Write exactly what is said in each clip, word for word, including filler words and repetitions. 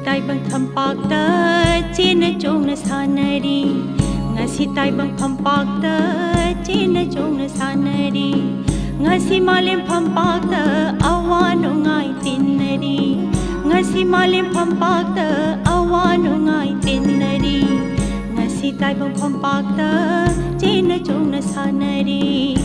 ꯇꯥꯏꯕꯪ ꯐꯝꯄꯥꯛꯇ ꯆꯦꯟꯅ ꯆꯣꯡꯅ ꯁꯥꯟꯅꯔꯤ꯫ ꯉꯁꯤ ꯇꯥꯏꯕꯪ ꯐꯝꯄꯥꯛꯇ ꯆꯦꯟꯅ ꯆꯣꯡꯅ ꯁꯥꯟꯅꯔꯤ꯫ ꯉꯁꯤ ꯃꯥꯂꯦꯝ ꯐꯝꯄꯥꯛꯇ ꯑꯋꯥ ꯅꯨꯡꯉꯥꯏ ꯇꯤꯟꯅꯔꯤ꯫ ꯉꯁꯤ ꯃꯥꯂꯦꯝ ꯐꯝꯄꯥꯛꯇ ꯑꯋꯥ ꯅꯨꯡꯉꯥꯏ ꯇꯤꯟꯅꯔꯤ꯫ ꯉꯁꯤ ꯇꯥꯏꯕꯪ ꯐꯝꯄꯥꯛꯇ ꯆꯦꯟꯅ ꯆꯣꯡꯅ ꯁꯥꯟꯅꯔꯤ꯫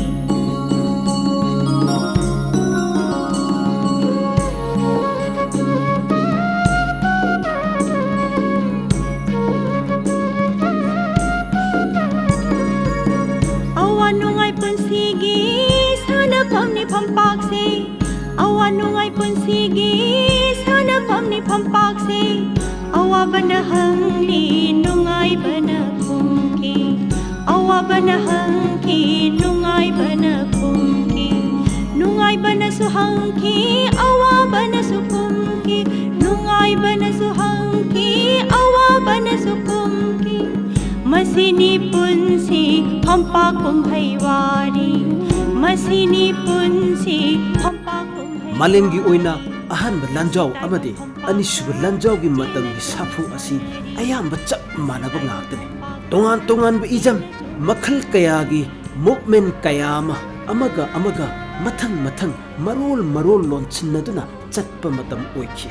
ꯑꯋꯥ ꯅꯨꯡꯉꯥꯏ ꯄꯨꯟꯁꯤꯒꯤ ꯁꯥꯟꯅꯐꯝꯅꯤ ꯐꯝꯄꯥꯛꯁꯦ꯫ ꯑꯋꯥ ꯅꯨꯡꯉꯥꯏ ꯄꯨꯟꯁꯤꯒꯤ ꯁꯥꯟꯅꯐꯝꯅꯤ ꯐꯝꯄꯥꯛꯁꯦ꯫ ꯑꯋꯥꯕꯅ ꯍꯪꯂꯤ, ꯅꯨꯡꯉꯥꯏꯕꯅ ꯈꯨꯝꯈꯤ꯫ ꯑꯋꯥꯕꯅ ꯍꯪꯈꯤ, ꯅꯨꯡꯉꯥꯏꯕꯅ ꯈꯨꯝꯈꯤ꯫ ꯅꯨꯡꯉꯥꯏꯕꯅꯁꯨ ꯍꯪꯈꯤ, ꯑꯋꯥꯕꯅꯁꯨ ꯈꯨꯝꯈꯤ꯫ ꯅꯨꯡꯉꯥꯏꯕꯅꯁꯨ ꯍꯪꯈꯤ, ꯑꯋꯥꯕꯅꯁꯨ ꯈꯨꯝꯈꯤ꯫ ꯃꯁꯤꯅꯤ ꯄꯨꯟꯁꯤ ꯐꯝꯄꯥꯛ ꯀꯨꯝꯍꯩ ꯋꯥꯔꯤ꯫ ꯃꯁꯤꯅꯤ ꯄꯨꯟꯁꯤ ꯐꯝꯄꯥꯛ ꯀꯨꯝꯍꯩ ꯃꯥꯂꯦꯝꯒꯤ ꯋꯥꯔꯤ꯫ ꯑꯣꯏꯅ ꯑꯍꯥꯟꯕ ꯂꯥꯟꯖꯥꯎ ꯑꯃꯗꯤ ꯑꯅꯤꯁꯨꯕ ꯂꯥꯟꯖꯥꯎꯒꯤ ꯃꯇꯝꯒꯤ ꯁꯥꯐꯨ ꯑꯁꯤ ꯑꯌꯥꯝꯕ ꯆꯞ ꯃꯥꯟꯅꯕ ꯉꯥꯛꯇꯅꯤ꯫ ꯇꯣꯉꯥꯟ ꯇꯣꯉꯥꯟꯕ ꯏꯖꯝ, ꯃꯈꯜ ꯀꯌꯥꯒꯤ movement ꯀꯌꯥ ꯑꯃ ꯑꯃꯒ ꯑꯃꯒ ꯃꯊꯪ ꯃꯊꯪ ꯃꯔꯣꯜ ꯃꯔꯣꯜ ꯂꯣꯟꯁꯤꯟꯅꯗꯨꯅ ꯆꯠꯄ ꯃꯇꯝ ꯑꯣꯏꯈꯤ꯫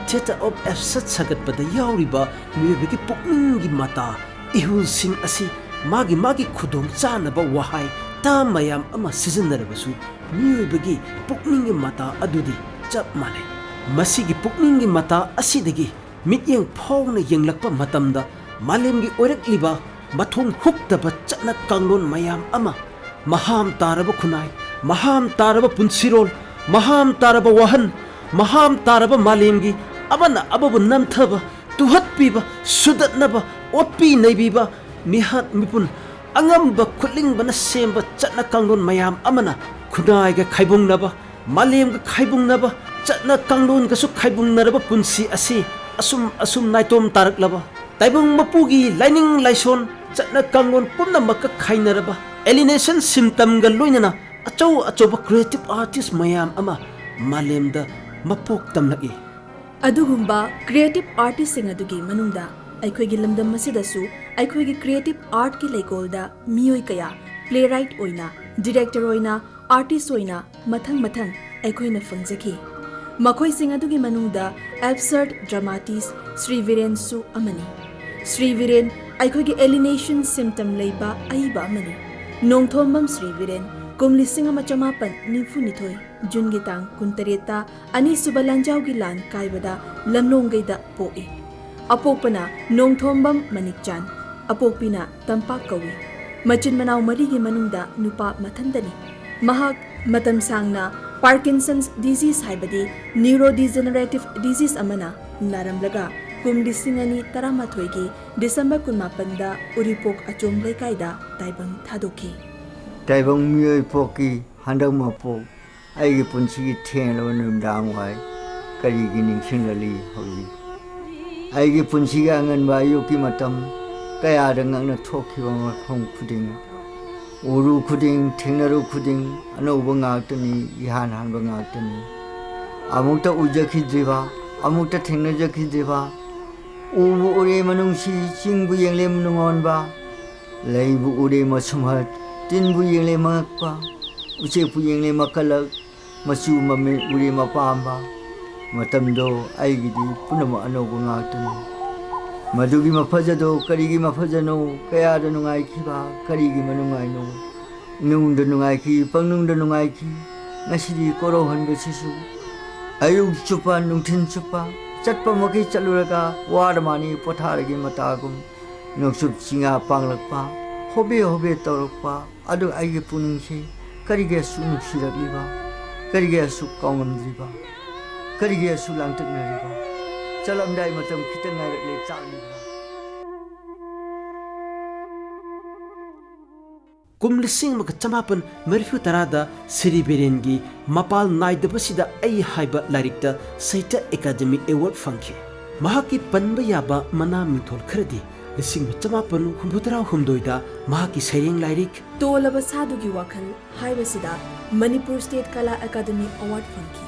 Theatre of Absurd ꯁꯥꯒꯠꯄꯗ ꯌꯥꯎꯔꯤꯕ ꯃꯤꯑꯣꯏꯕꯒꯤ ꯄꯨꯛꯅꯤꯡꯒꯤ ꯃꯇꯥ, ꯏꯍꯨꯜꯁꯤꯡ ꯑꯁꯤ ꯃꯥꯒꯤ ꯃꯥꯒꯤ ꯈꯨꯗꯣꯡ ꯆꯥꯅꯕ ꯋꯥꯍꯩ ꯇꯥ ꯃꯌꯥꯝ ꯑꯃ ꯁꯤꯖꯤꯟꯅꯔꯕꯁꯨ, ꯃꯤꯑꯣꯏꯕꯒꯤ ꯄꯨꯛꯅꯤꯡꯒꯤ ꯃꯇꯥ ꯑꯗꯨꯗꯤ ꯆꯞ ꯃꯥꯟꯅꯩ꯫ ꯃꯁꯤꯒꯤ ꯄꯨꯛꯅꯤꯡꯒꯤ ꯃꯇꯥ ꯑꯁꯤꯗꯒꯤ ꯃꯤꯠꯌꯦꯡ ꯐꯥꯎꯅ ꯌꯦꯡꯂꯛꯄ ꯃꯇꯝꯗ, ꯃꯥꯂꯦꯝꯒꯤ ꯑꯣꯏꯔꯛꯂꯤꯕ ꯃꯊꯣꯡ ꯍꯨꯛꯇꯕ ꯆꯠꯅ ꯀꯥꯡꯂꯣꯟ ꯃꯌꯥꯝ ꯑꯃ, ꯃꯍꯥꯝ ꯇꯥꯔꯕ ꯈꯨꯟꯅꯥꯏ, ꯃꯍꯥꯝ ꯇꯥꯔꯕ ꯄꯨꯟꯁꯤꯔꯣꯜ, ꯃꯍꯥꯝ ꯇꯥꯔꯕ ꯋꯥꯍꯟ, ꯃꯍꯥꯝ ꯇꯥꯔꯕ ꯃꯥꯂꯦꯝꯒꯤ ꯑꯃꯅ ꯑꯃꯕꯨ ꯅꯝꯊꯕ, ꯇꯨꯍꯠꯄꯤꯕ, ꯁꯨꯗꯠꯅꯕ, ꯑꯣꯠꯄꯤ ꯅꯩꯕꯤꯕ, ꯃꯤꯍꯥꯠ ꯃꯤꯄꯨꯟ ꯑꯉꯝꯕ ꯈꯨꯠꯂꯤꯡꯕꯅ ꯁꯦꯝꯕ ꯆꯠꯅ ꯀꯥꯡꯂꯣꯟ ꯃꯌꯥꯝ ꯑꯃꯅ ꯈꯨꯟꯅꯥꯏꯒ ꯈꯥꯏꯕꯨꯡꯅꯕ, ꯃꯥꯂꯦꯝꯒ ꯈꯥꯏꯕꯨꯡꯅꯕ, ꯆꯠꯅ ꯀꯥꯡꯂꯣꯟꯒꯁꯨ ꯈꯥꯏꯕꯨꯡꯅꯔꯕ ꯄꯨꯟꯁꯤ ꯑꯁꯤ ꯑꯁꯨꯝ ꯑꯁꯨꯝ ꯅꯥꯏꯇꯣꯝ ꯇꯥꯔꯛꯂꯕ, ꯇꯥꯏꯕꯪ ꯃꯄꯨꯒꯤ ꯂꯥꯏꯅꯤꯡ ꯂꯥꯏꯁꯣꯟ, ꯆꯠꯅ ꯀꯥꯡꯂꯣꯟ ꯄꯨꯝꯅꯃꯛꯀ ꯈꯥꯏꯅꯔꯕ, alienation symptomꯒ ꯂꯣꯏꯅꯅ ꯑꯆꯧ ꯑꯆꯧꯕ creative artist ꯃꯌꯥꯝ ꯑꯃ ꯃꯥꯂꯦꯝꯗ ꯃꯄꯣꯛ ꯇꯝꯂꯛꯏ꯫ ꯑꯗꯨꯒꯨꯝꯕ creative artistꯁꯤꯡ ꯑꯗꯨꯒꯤ ꯃꯅꯨꯡꯗ ꯑꯩꯈꯣꯏꯒꯤ ꯂꯝꯗꯝ ꯑꯁꯤꯗꯁꯨ ꯑꯩꯈꯣꯏꯒꯤ creative artꯀꯤ ꯂꯩꯀꯣꯜꯗ ꯃꯤꯑꯣꯏ ꯀꯌꯥ playwright ꯑꯣꯏꯅ, director ꯑꯣꯏꯅ, artist ꯑꯣꯏꯅ ꯃꯊꯪ ꯃꯊꯪ ꯑꯩꯈꯣꯏꯅ ꯐꯪꯖꯈꯤ꯫ ꯃꯈꯣꯏꯁꯤꯡ ꯑꯗꯨꯒꯤ ꯃꯅꯨꯡꯗ absurd dramatist ꯁ꯭ꯔꯤ ꯕꯤꯔꯦꯟꯁꯨ ꯑꯃꯅꯤ꯫ ꯁ꯭ꯔꯤ ꯕꯤꯔꯦꯟ ꯑꯩꯈꯣꯏꯒꯤ alienation symptom ꯂꯩꯕ ꯑꯏꯕ ꯑꯃꯅꯤ꯫ ꯅꯣꯡꯊꯣꯝꯕꯝ ꯁ꯭ꯔꯤ ꯕꯤꯔꯦꯟ ꯀꯨꯝ ꯂꯤꯁꯤꯡ ꯑꯃ ꯆꯃꯥꯄꯟ ꯅꯤꯐꯨ ꯅꯤꯊꯣꯏ ꯖꯨꯟꯒꯤ ꯇꯥꯡ ꯀꯨꯟꯇꯔꯦꯠꯇ ꯑꯅꯤꯁꯨꯕ ꯂꯥꯟꯖꯥꯎꯒꯤ ꯂꯥꯟ ꯀꯥꯏꯕꯗ ꯂꯝꯂꯣꯡꯒꯩꯗ ꯄꯣꯛꯏ꯫ ꯑꯄꯣꯛꯄꯅ ꯅꯣꯡꯊꯣꯝꯕꯝ ꯃꯅꯤꯛꯆꯥꯟ, ꯑꯄꯣꯛꯄꯤꯅ ꯇꯝꯄꯥꯛ ꯀꯧꯏ꯫ ꯃꯆꯤꯟ ꯃꯅꯥꯎ ꯃꯔꯤꯒꯤ ꯃꯅꯨꯡꯗ ꯅꯨꯄꯥ ꯃꯊꯟꯇꯅꯤ꯫ ꯃꯍꯥꯛ ꯃꯇꯝ ꯁꯥꯡꯅ Parkinson's disease ꯍꯥꯏꯕꯗꯤ neurodegenerative disease ꯑꯃꯅ ꯅꯥꯔꯝꯂꯒ ꯀꯨꯝ ꯂꯤꯁꯤꯡ ꯑꯅꯤ ꯇꯔꯥꯃꯥꯊꯣꯏꯒꯤ ꯗꯤꯁꯦꯝꯕꯔ ꯀꯨꯟꯃꯥꯄꯟꯗ ꯎꯔꯤꯄꯣꯛ ꯑꯆꯣꯝ ꯂꯩꯀꯥꯏꯗ ꯇꯥꯏꯕꯪ ꯊꯥꯗꯣꯛꯈꯤ꯫ ꯇꯥꯏꯕꯪ ꯃꯤꯑꯣꯏ ꯄꯣꯛꯀꯤ ꯍꯟꯗꯛ ꯃꯄꯣꯛ ꯑꯩꯒꯤ ꯄꯨꯟꯁꯤꯒꯤ ꯊꯦꯡꯂꯕ ꯅꯨꯃꯤꯗꯥꯡ ꯋꯥꯏ ꯀꯔꯤꯒꯤ ꯅꯤꯡꯁꯤꯡꯂꯛꯂꯤ ꯍꯧꯖꯤꯛ? ꯑꯩꯒꯤ ꯄꯨꯟꯁꯤꯒꯤ ꯑꯉꯟꯕ ꯑꯌꯨꯛꯀꯤ ꯃꯇꯝ ꯀꯌꯥꯗ ꯉꯛꯅ ꯊꯣꯛꯈꯤꯕ ꯃꯐꯝ ꯈꯨꯗꯤꯡ, ꯎꯔꯨ ꯈꯨꯗꯤꯡ, ꯊꯦꯡꯅꯔꯨ ꯈꯨꯗꯤꯡ ꯑꯅꯧꯕ ꯉꯥꯛꯇꯅꯤ, ꯏꯍꯥꯟ ꯍꯥꯟꯕ ꯉꯥꯛꯇꯅꯤ꯫ ꯑꯃꯨꯛꯇ ꯎꯖꯈꯤꯗ꯭ꯔꯤꯕ, ꯑꯃꯨꯛꯇ ꯊꯦꯡꯅꯖꯈꯤꯗ꯭ꯔꯤꯕ, ꯎꯕꯨ ꯎꯔꯦ ꯃꯅꯨꯡꯁꯤ, ꯆꯤꯡꯕꯨ ꯌꯦꯡꯂꯦ ꯅꯨꯡꯉꯣꯟꯕ, ꯂꯩꯕꯨ ꯎꯔꯦ ꯃꯁꯨꯝꯍꯠ, ꯇꯤꯟꯕꯨ ꯌꯦꯡꯂꯦ ꯃꯉꯛꯄ, ꯎꯆꯦꯛꯄꯨ ꯌꯦꯡꯂꯦ ꯃꯀꯜꯂꯛ, ꯃꯆꯨ ꯃꯃꯤꯠ ꯎꯔꯦ ꯃꯄꯥꯝꯕ꯫ ꯃꯇꯝꯗꯣ ꯑꯩꯒꯤꯗꯤ ꯄꯨꯝꯅꯃꯛ ꯑꯅꯧꯕ ꯉꯥꯛꯇꯅꯤ꯫ ꯃꯗꯨꯒꯤ ꯃꯐꯖꯗꯣ ꯀꯔꯤꯒꯤ ꯃꯐꯖꯅꯣ? ꯀꯌꯥꯗ ꯅꯨꯡꯉꯥꯏꯈꯤꯕ, ꯀꯔꯤꯒꯤ ꯃꯅꯨꯡꯉꯥꯏꯅꯣ? ꯏꯅꯨꯡꯗ ꯅꯨꯡꯉꯥꯏꯈꯤ, ꯄꯪꯅꯨꯡꯗ ꯅꯨꯡꯉꯥꯏꯈꯤ꯫ ꯉꯁꯤꯗꯤ ꯀꯣꯔꯧꯍꯟꯕꯁꯤꯁꯨ ꯑꯌꯨꯛ ꯆꯨꯞꯄ, ꯅꯨꯡꯊꯤꯜ ꯆꯨꯞꯄ, ꯆꯠꯄ ꯃꯈꯩ ꯆꯠꯂꯨꯔꯒ ꯋꯥꯔ ꯃꯥꯅꯤ ꯄꯣꯊꯥꯔꯒꯦ ꯃꯇꯥꯒꯨꯝ꯫ ꯅꯣꯡꯆꯨꯞ ꯆꯤꯡꯌꯥ ꯄꯥꯡꯂꯛꯄ, ꯍꯣꯕꯦ ꯍꯣꯕꯦ ꯇꯧꯔꯛꯄ, ꯑꯗꯨ ꯑꯩꯒꯤ ꯄꯨꯛꯅꯤꯡꯁꯤ ꯀꯔꯤꯒꯤ ꯑꯁꯨꯛ ꯅꯨꯡꯁꯤꯔꯛꯂꯤꯕ? ꯀꯔꯤꯒꯤ ꯑꯁꯨꯛ ꯀꯥꯎꯉꯝꯗ꯭ꯔꯤꯕ? ꯀꯔꯤꯒꯤ ꯑꯁꯨꯛ ꯂꯥꯡꯇꯛꯅꯔꯤꯕ? ꯆꯠꯂꯝꯗꯥꯏ ꯃꯇꯝ ꯈꯤꯇꯪ ꯉꯥꯏꯔꯛꯂꯦ, ꯆꯥꯛꯂꯤꯕ꯭ꯔꯥ? ꯀꯨꯝ ꯂꯤꯁꯤꯡ ꯑꯃꯒ ꯆꯃꯥꯄꯟ ꯃꯔꯤꯐꯨ ꯇꯔꯥꯗ ꯁ꯭ꯔꯤ ꯕꯤꯔꯦꯟꯒꯤ ꯃꯄꯥꯜ ꯅꯥꯏꯗꯕꯁꯤꯗ ꯑꯩ ꯍꯥꯏꯕ ꯂꯥꯏꯔꯤꯛꯇ ꯁꯥꯍꯤꯇ꯭ꯌ ꯑꯦꯀꯥꯗꯦꯃꯤ ꯑꯦꯋꯥꯔꯗ ꯐꯪꯈꯤ꯫ ꯃꯍꯥꯛꯀꯤ ꯄꯟꯕ ꯌꯥꯕ ꯃꯅꯥ ꯃꯤꯡꯊꯣꯜ ꯈꯔꯗꯤ ꯂꯤꯁꯤꯡ ꯑꯃ ꯆꯃꯥꯄꯟ ꯍꯨꯝꯐꯨꯇꯔꯥ ꯍꯨꯝꯗꯣꯏꯗ ꯃꯍꯥꯛꯀꯤ ꯁꯩꯔꯦꯡ ꯂꯥꯏꯔꯤꯛ, ꯇꯣꯜꯂꯕ ꯁꯥꯗꯨꯒꯤ ꯋꯥꯈꯜ ꯍꯥꯏꯕꯁꯤꯗ ꯃꯅꯤꯄꯨꯔ ꯁ꯭ꯇꯦꯠ ꯀꯂꯥ ꯑꯦꯀꯥꯗꯦꯃꯤ ꯑꯦꯋꯥꯔꯗ ꯐꯪꯈꯤ꯫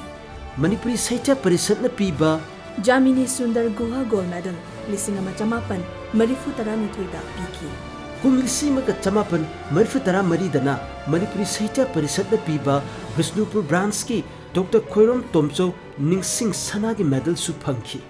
ꯃꯅꯤꯄꯨꯔꯤ ꯁꯥꯍꯤꯇ꯭ꯌ ꯄꯔꯤꯁꯠꯅ ꯄꯤꯕ ꯖꯥꯃꯤꯅꯤ ꯁꯨꯟꯗꯔ ꯒꯨꯍꯥ ꯒꯣꯜ ꯃꯦꯗꯜ ꯂꯤꯁꯤꯡ ꯑꯃ ꯆꯃꯥꯄꯟ ꯃꯔꯤꯐꯨ ꯇꯔꯥꯅꯤꯊꯣꯏꯗ ꯄꯤꯈꯤ꯫ ꯀꯨꯝ ꯂꯤꯁꯤꯡ ꯑꯃꯒ ꯆꯃꯥꯄꯟ ꯃꯔꯤꯐꯨ ꯇꯔꯥ ꯃꯔꯤꯗꯅ ꯃꯅꯤꯄꯨꯔꯤ ꯁꯥꯍꯤꯇ꯭ꯌ ꯄꯔꯤꯁꯠꯅ ꯄꯤꯕ ꯕꯤꯁꯅꯨꯄꯨꯔ ꯕ꯭ꯔꯥꯟꯁꯀꯤ ꯗꯣꯛꯇꯔ ꯈꯣꯏꯔꯣꯝ ꯇꯣꯝꯆꯧ ꯅꯤꯡꯁꯤꯡ ꯁꯅꯥꯒꯤ ꯃꯦꯗꯜꯁꯨ ꯐꯪꯈꯤ꯫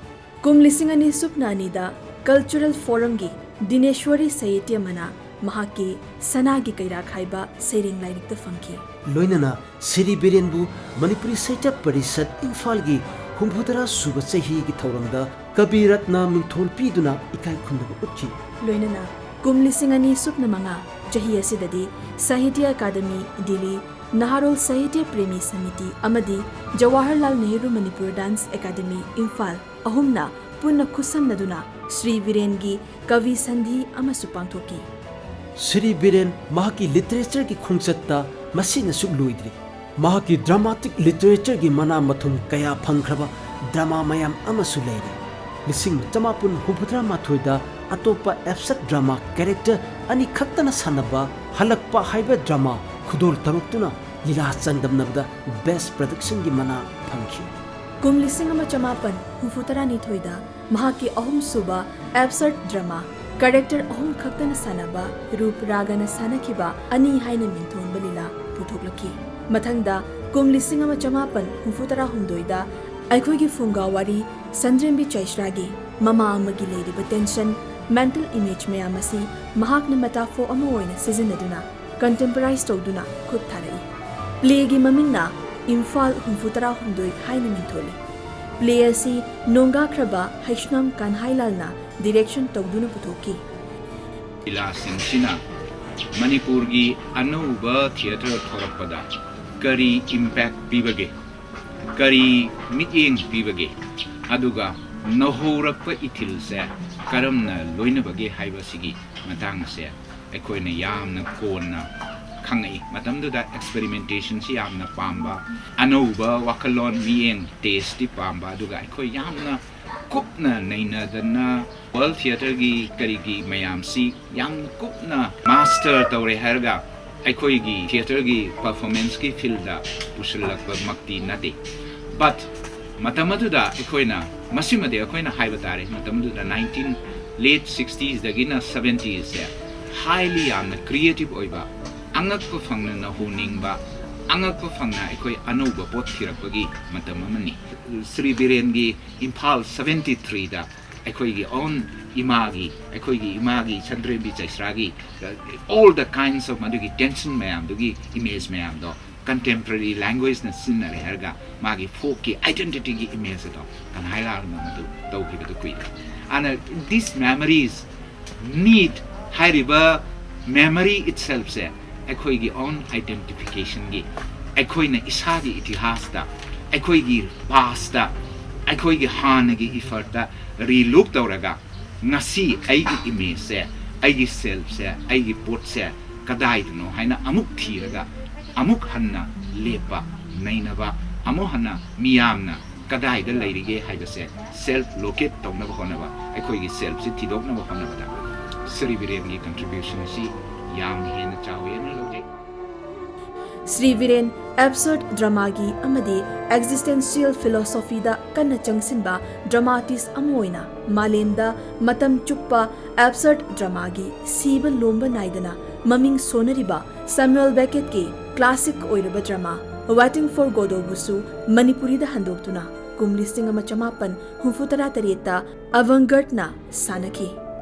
ꯀꯨꯝ ꯂꯤꯁꯤꯡ ꯑꯅꯤ ꯁꯨꯞꯅ ꯑꯅꯤꯗ ꯀꯜꯆꯔꯦꯜ ꯐꯣꯔꯝꯒꯤ ꯗꯤꯅꯦꯁ꯭ꯋꯔꯤ ꯁꯥꯍꯤꯇ꯭ꯌ ꯃꯅꯥ ꯃꯍꯥꯛꯀꯤ ꯁꯅꯥꯒꯤ ꯀꯩꯔꯥꯛ ꯍꯥꯏꯕ ꯁꯩꯔꯦꯡ ꯂꯥꯏꯔꯤꯛꯇ ꯐꯪꯈꯤ꯫ ꯂꯣꯏꯅꯅ ꯁꯤꯔꯤ ꯕꯤꯔꯦꯟꯕꯨ ꯃꯅꯤꯄꯨꯔꯤ ꯁꯥꯍꯤꯇ꯭ꯌ ꯄꯔꯤꯁꯠ ꯏꯝꯐꯥꯜꯒꯤ ꯍꯨꯝꯐꯨꯇꯔꯥ ꯁꯨꯕ ꯆꯍꯤꯒꯤ ꯊꯧꯔꯝꯗ ꯀꯕꯤ ꯔꯠꯅ ꯃꯤꯡꯊꯣꯜ ꯄꯤꯗꯨꯅ ꯏꯀꯥꯏ ꯈꯨꯝꯅꯕ ꯎꯠꯈꯤ꯫ ꯂꯣꯏꯅꯅ ꯀꯨꯝ ꯂꯤꯁꯤꯡ ꯑꯅꯤ ꯁꯨꯞꯅ ꯃꯉꯥ ꯆꯍꯤ ꯑꯁꯤꯗꯗꯤ ꯁꯥꯍꯤꯇ꯭ꯌ ꯑꯦꯀꯥꯗꯃꯤ ꯗꯤꯜꯂꯤ, ꯅꯍꯥꯔꯣꯜ ꯁꯥꯍꯤꯇ꯭ꯌ ꯄ꯭ꯔꯦꯃꯤ ꯁꯃꯤꯇꯤ ꯑꯃꯗꯤ ꯖꯋꯥꯍꯔꯂꯥꯜ ꯅꯦꯍꯔꯨ ꯃꯅꯤꯄꯨꯔ ꯗꯥꯟꯁ ꯑꯦꯀꯥꯗꯃꯤ ꯏꯝꯐꯥꯜ ꯑꯍꯨꯝꯅ ꯄꯨꯟꯅ ꯈꯨꯠꯁꯝꯅꯗꯨꯅ ꯁ꯭ꯔꯤ ꯕꯤꯔꯦꯟꯒꯤ ꯀꯕꯤ ꯁꯟꯙꯤ ꯑꯃꯁꯨ ꯄꯥꯡꯊꯣꯛꯈꯤ꯫ ꯁꯤꯔꯤ ꯕꯤꯔꯦꯟ ꯃꯍꯥꯛꯀꯤ ꯂꯤꯇꯔꯦꯆꯔꯒꯤ ꯈꯣꯡꯆꯠꯇ ꯃꯁꯤꯅ ꯁꯨꯛ ꯂꯣꯏꯗ꯭ꯔꯤ꯫ ꯃꯍꯥꯛꯀꯤ ꯗ꯭ꯔꯃꯥꯇꯤꯛ ꯂꯤꯇꯔꯦꯆꯔꯒꯤ ꯃꯅꯥ ꯃꯊꯨꯝ ꯀꯌꯥ ꯐꯪꯈ꯭ꯔꯕ ꯗ꯭ꯔꯃꯥ ꯃꯌꯥꯝ ꯑꯃꯁꯨ ꯂꯩꯔꯤ꯫ ꯂꯤꯁꯤꯡ ꯆꯃꯥꯄꯟ ꯍꯨꯝꯐꯨꯇꯔꯥ ꯃꯥꯊꯣꯏꯗ ꯑꯇꯣꯞꯄ ꯑꯦꯞꯁꯠ ꯗ꯭ꯔꯃꯥ ꯀꯦꯔꯦꯛꯇꯔ ꯑꯅꯤꯈꯛꯇꯅ ꯁꯥꯟꯅꯕ ꯍꯜꯂꯛꯄ ꯍꯥꯏꯕ ꯗ꯭ꯔꯃꯥ ꯈꯨꯗꯣꯜ ꯇꯧꯔꯛꯇꯨꯅ ꯂꯤꯂꯥ ꯆꯥꯡꯗꯝꯅꯕꯗ ꯕꯦꯁ ꯄ꯭ꯔꯗꯛꯁꯟꯒꯤ ꯃꯅꯥ ꯐꯪꯈꯤ꯫ ꯀꯨꯝ ꯂꯤꯁꯤꯡ ꯑꯃ ꯆꯃꯥꯄꯟ ꯍꯨꯝꯐꯨꯇꯔꯥꯅꯤꯊꯣꯏꯗ ꯃꯍꯥꯛꯀꯤ ꯑꯍꯨꯝꯁꯨꯕ ꯑꯦꯞꯁꯠ ꯗ꯭ꯔꯃꯥ ꯀꯦꯔꯦꯛꯇꯔ ꯑꯍꯨꯝ ꯈꯛꯇꯅ ꯁꯥꯟꯅꯕ ꯔꯨꯞ ꯔꯥꯒꯅ ꯁꯥꯟꯅꯈꯤꯕ ꯑꯅꯤ ꯍꯥꯏꯅ ꯃꯤꯡꯊꯣꯟꯕ ꯂꯤꯂꯥ ꯄꯨꯊꯣꯛꯂꯛꯈꯤ꯫ ꯃꯊꯪꯗ ꯀꯨꯝ ꯂꯤꯁꯤꯡ ꯑꯃ ꯆꯃꯥꯄꯟ ꯍꯨꯝꯐꯨꯇꯔꯥ ꯍꯨꯝꯗꯣꯏꯗ ꯑꯩꯈꯣꯏꯒꯤ ꯐꯨꯡꯒꯥ ꯋꯥꯔꯤ ꯁꯟꯗ꯭ꯔꯦꯝꯕꯤ ꯆꯩꯁ꯭ꯔꯥꯒꯤ ꯃꯃꯥ ꯑꯃꯒꯤ ꯂꯩꯔꯤꯕ ꯇꯦꯟꯁꯟ, ꯃꯦꯟꯇꯜ ꯏꯃꯦꯖ ꯃꯌꯥꯝ ꯑꯁꯤ ꯃꯍꯥꯛꯅ ꯃꯦꯇꯥꯐꯣꯔ ꯑꯃ ꯑꯣꯏꯅ ꯁꯤꯖꯤꯟꯅꯗꯨꯅ ꯀꯟꯇꯦꯝꯄꯔꯥꯏꯖ ꯇꯧꯗꯨꯅ ꯈꯨꯠ ꯊꯥꯔꯛꯏ꯫ ꯄ꯭ꯂꯦꯒꯤ ꯃꯃꯤꯡꯅ ꯏꯝꯐꯥꯜ ꯍꯨꯝꯐꯨꯇꯔꯥ ꯍꯨꯝꯗꯣꯏ ꯍꯥꯏꯅ ꯃꯤꯡꯊꯣꯜꯂꯤ꯫ ꯄ꯭ꯂꯦ ꯑꯁꯤ ꯅꯣꯡꯒꯥꯈ꯭ꯔꯕ ꯍꯩꯁꯅꯥꯝ ꯀꯟꯍꯥꯏꯂꯥꯜꯅ ꯗꯤꯔꯦꯛꯁꯟ ꯇꯧꯗꯨꯅ ꯄꯨꯊꯣꯛꯈꯤ꯫ ꯂꯤꯂꯥꯁꯤꯡꯁꯤꯅ ꯃꯅꯤꯄꯨꯔꯒꯤ ꯑꯅꯧꯕ ꯊꯤꯌꯦꯇꯔ ꯊꯣꯔꯛꯄꯗ ꯀꯔꯤ ꯏꯝꯄꯦꯛ ꯄꯤꯕꯒꯦ, ꯀꯔꯤ ꯃꯤꯠꯌꯦꯡ ꯄꯤꯕꯒꯦ, ꯑꯗꯨꯒ ꯅꯧꯍꯧꯔꯛꯄ ꯏꯊꯤꯜꯁꯦ ꯀꯔꯝꯅ ꯂꯣꯏꯅꯕꯒꯦ ꯍꯥꯏꯕꯁꯤꯒꯤ ꯃꯇꯥꯡ ꯑꯁꯦ ꯑꯩꯈꯣꯏꯅ ꯌꯥꯝꯅ ꯀꯣꯟꯅ ꯈꯪꯉꯛꯏ꯫ ꯃꯇꯝꯗꯨꯗ ꯑꯦꯛꯁꯄꯦꯔꯤꯃꯦꯟꯇꯦꯁꯟꯁꯤ ꯌꯥꯝꯅ ꯄꯥꯝꯕ, ꯑꯅꯧꯕ ꯋꯥꯈꯜꯂꯣꯟ, ꯃꯤꯠꯌꯦꯡ, ꯇꯦꯁꯇꯤ ꯄꯥꯝꯕ, ꯑꯗꯨꯒ ꯑꯩꯈꯣꯏ ꯌꯥꯝꯅ ꯀꯨꯞꯅ ꯅꯩꯅꯗꯅ ꯋꯥꯔꯜ ꯊꯤꯌꯦꯇꯔꯒꯤ ꯀꯔꯤꯒꯤ ꯃꯌꯥꯝꯁꯤ ꯌꯥꯝ ꯀꯨꯞꯅ ꯃꯥꯁꯇꯔ ꯇꯧꯔꯦ ꯍꯥꯏꯔꯒ ꯑꯩꯈꯣꯏꯒꯤ ꯊꯤꯌꯦꯇꯔꯒꯤ ꯄꯔꯐꯣꯔꯃꯦꯟꯁꯀꯤ ꯐꯤꯜꯗ ꯄꯨꯁꯤꯜꯂꯛꯄꯃꯛꯇꯤ ꯅꯠꯇꯦ꯫ But ꯃꯇꯝ ꯑꯗꯨꯗ ꯑꯩꯈꯣꯏꯅ, ꯃꯁꯤꯃꯗꯤ ꯑꯩꯈꯣꯏꯅ ꯍꯥꯏꯕ ꯇꯥꯔꯦ, ꯃꯇꯝ ꯑꯗꯨꯗ nineteen, late sixtiesꯗꯒꯤꯅ seventiesꯁꯦ highly ꯌꯥꯝꯅ creative ꯑꯣꯏꯕ, ꯑꯉꯛꯄ ꯐꯪꯅ ꯅꯧꯍꯧꯅꯤꯡꯕ, ꯑꯉꯛꯄ ꯐꯪꯅ ꯑꯩꯈꯣꯏ ꯑꯅꯧꯕ ꯄꯣꯠ ꯊꯤꯔꯛꯄꯒꯤ ꯃꯇꯝ ꯑꯃꯅꯤ꯫ ꯁ꯭ꯔꯤ ꯕꯤꯔꯦꯟꯒꯤ ꯏꯝꯐꯥꯜ seventy-threeꯗ ꯑꯩꯈꯣꯏꯒꯤ own ꯏꯃꯥꯒꯤ, ꯑꯩꯈꯣꯏꯒꯤ ꯏꯃꯥꯒꯤ Sandrembi ꯆꯩꯁ꯭ꯔꯥꯒꯤ, all the kinds of ꯃꯗꯨꯒꯤ tension ꯃꯌꯥꯝꯗꯨꯒꯤ image ꯃꯌꯥꯝꯗꯣ contemporary languageꯅ ꯁꯤꯖꯤꯟꯅꯔꯦ ꯍꯥꯏꯔꯒ ꯃꯥꯒꯤ folkꯀꯤ identityꯒꯤ image ꯑꯗꯣ ꯀꯟꯍꯥꯏ ꯂꯥꯜꯅ ꯃꯗꯨ ꯇꯧꯈꯤꯕꯗꯨ ꯀꯨꯏꯔꯦ꯫ ꯑꯗꯨꯅ these memories need, ꯍꯥꯏꯔꯤꯕ memory itselfꯁꯦ ꯑꯩꯈꯣꯏꯒꯤ own identificationꯒꯤ, ꯑꯩꯈꯣꯏꯅ ꯏꯁꯥꯒꯤ ꯏꯇꯤꯍꯥꯁꯇ, ꯑꯩꯈꯣꯏꯒꯤ pastꯇ, ꯑꯩꯈꯣꯏꯒꯤ ꯍꯥꯟꯅꯒꯤ effortꯇ relook ꯇꯧꯔꯒ ꯉꯁꯤ ꯑꯩꯒꯤ imageꯁꯦ, ꯑꯩꯒꯤ selfꯁꯦ, ꯑꯩꯒꯤ ꯄꯣꯠꯁꯦ ꯀꯗꯥꯏꯗꯅꯣ ꯍꯥꯏꯅ ꯑꯃꯨꯛ ꯊꯤꯔꯒ ꯑꯃꯨꯛ ꯍꯟꯅ ꯂꯦꯞꯄ, ꯅꯩꯅꯕ, ꯑꯃꯨꯛ ꯍꯟꯅ ꯃꯤꯌꯥꯝꯅ ꯀꯗꯥꯏꯗ ꯂꯩꯔꯤꯒꯦ ꯍꯥꯏꯕꯁꯦ self locate ꯇꯧꯅꯕ ꯍꯣꯠꯅꯕ, ꯑꯩꯈꯣꯏꯒꯤ selfꯁꯦ ꯊꯤꯗꯣꯛꯅꯕ ꯍꯣꯠꯅꯕꯗ ꯁ꯭ꯔꯤ ꯕꯤꯔꯦꯟꯒꯤ contributionꯁꯤ ꯌꯥꯝꯅ ꯍꯦꯟꯅ ꯆꯥꯎꯋꯦꯅ ꯂꯧꯖꯩ꯫ ꯁ꯭ꯔꯤ ꯕꯤꯔꯦꯟ absurd dramaꯒꯤ ꯑꯃꯗꯤ existential philosophyꯗ ꯀꯟꯅ ꯆꯪꯁꯤꯟꯕ dramatist ꯑꯃ ꯑꯣꯏꯅ ꯃꯥꯂꯦꯝꯗ ꯃꯇꯝ ꯆꯨꯞꯄ absurd dramaꯒꯤ ꯁꯤꯕ ꯂꯣꯝꯕ ꯅꯥꯏꯗꯅ ꯃꯃꯤꯡ ꯁꯣꯟꯅꯔꯤꯕ Samuel Beckettꯀꯤ classic ꯑꯣꯏꯔꯕ drama Waiting for Godotꯕꯨꯁꯨ ꯃꯅꯤꯄꯨꯔꯤꯗ ꯍꯟꯗꯣꯛꯇꯨꯅ ꯀꯨꯝ ꯂꯤꯁꯤꯡ ꯑꯃ ꯆꯃꯥꯄꯟ ꯍꯨꯝꯐꯨꯇꯔꯥ ꯇꯔꯦꯠꯇ Avantgardeꯅ ꯁꯥꯟꯅꯈꯤ꯫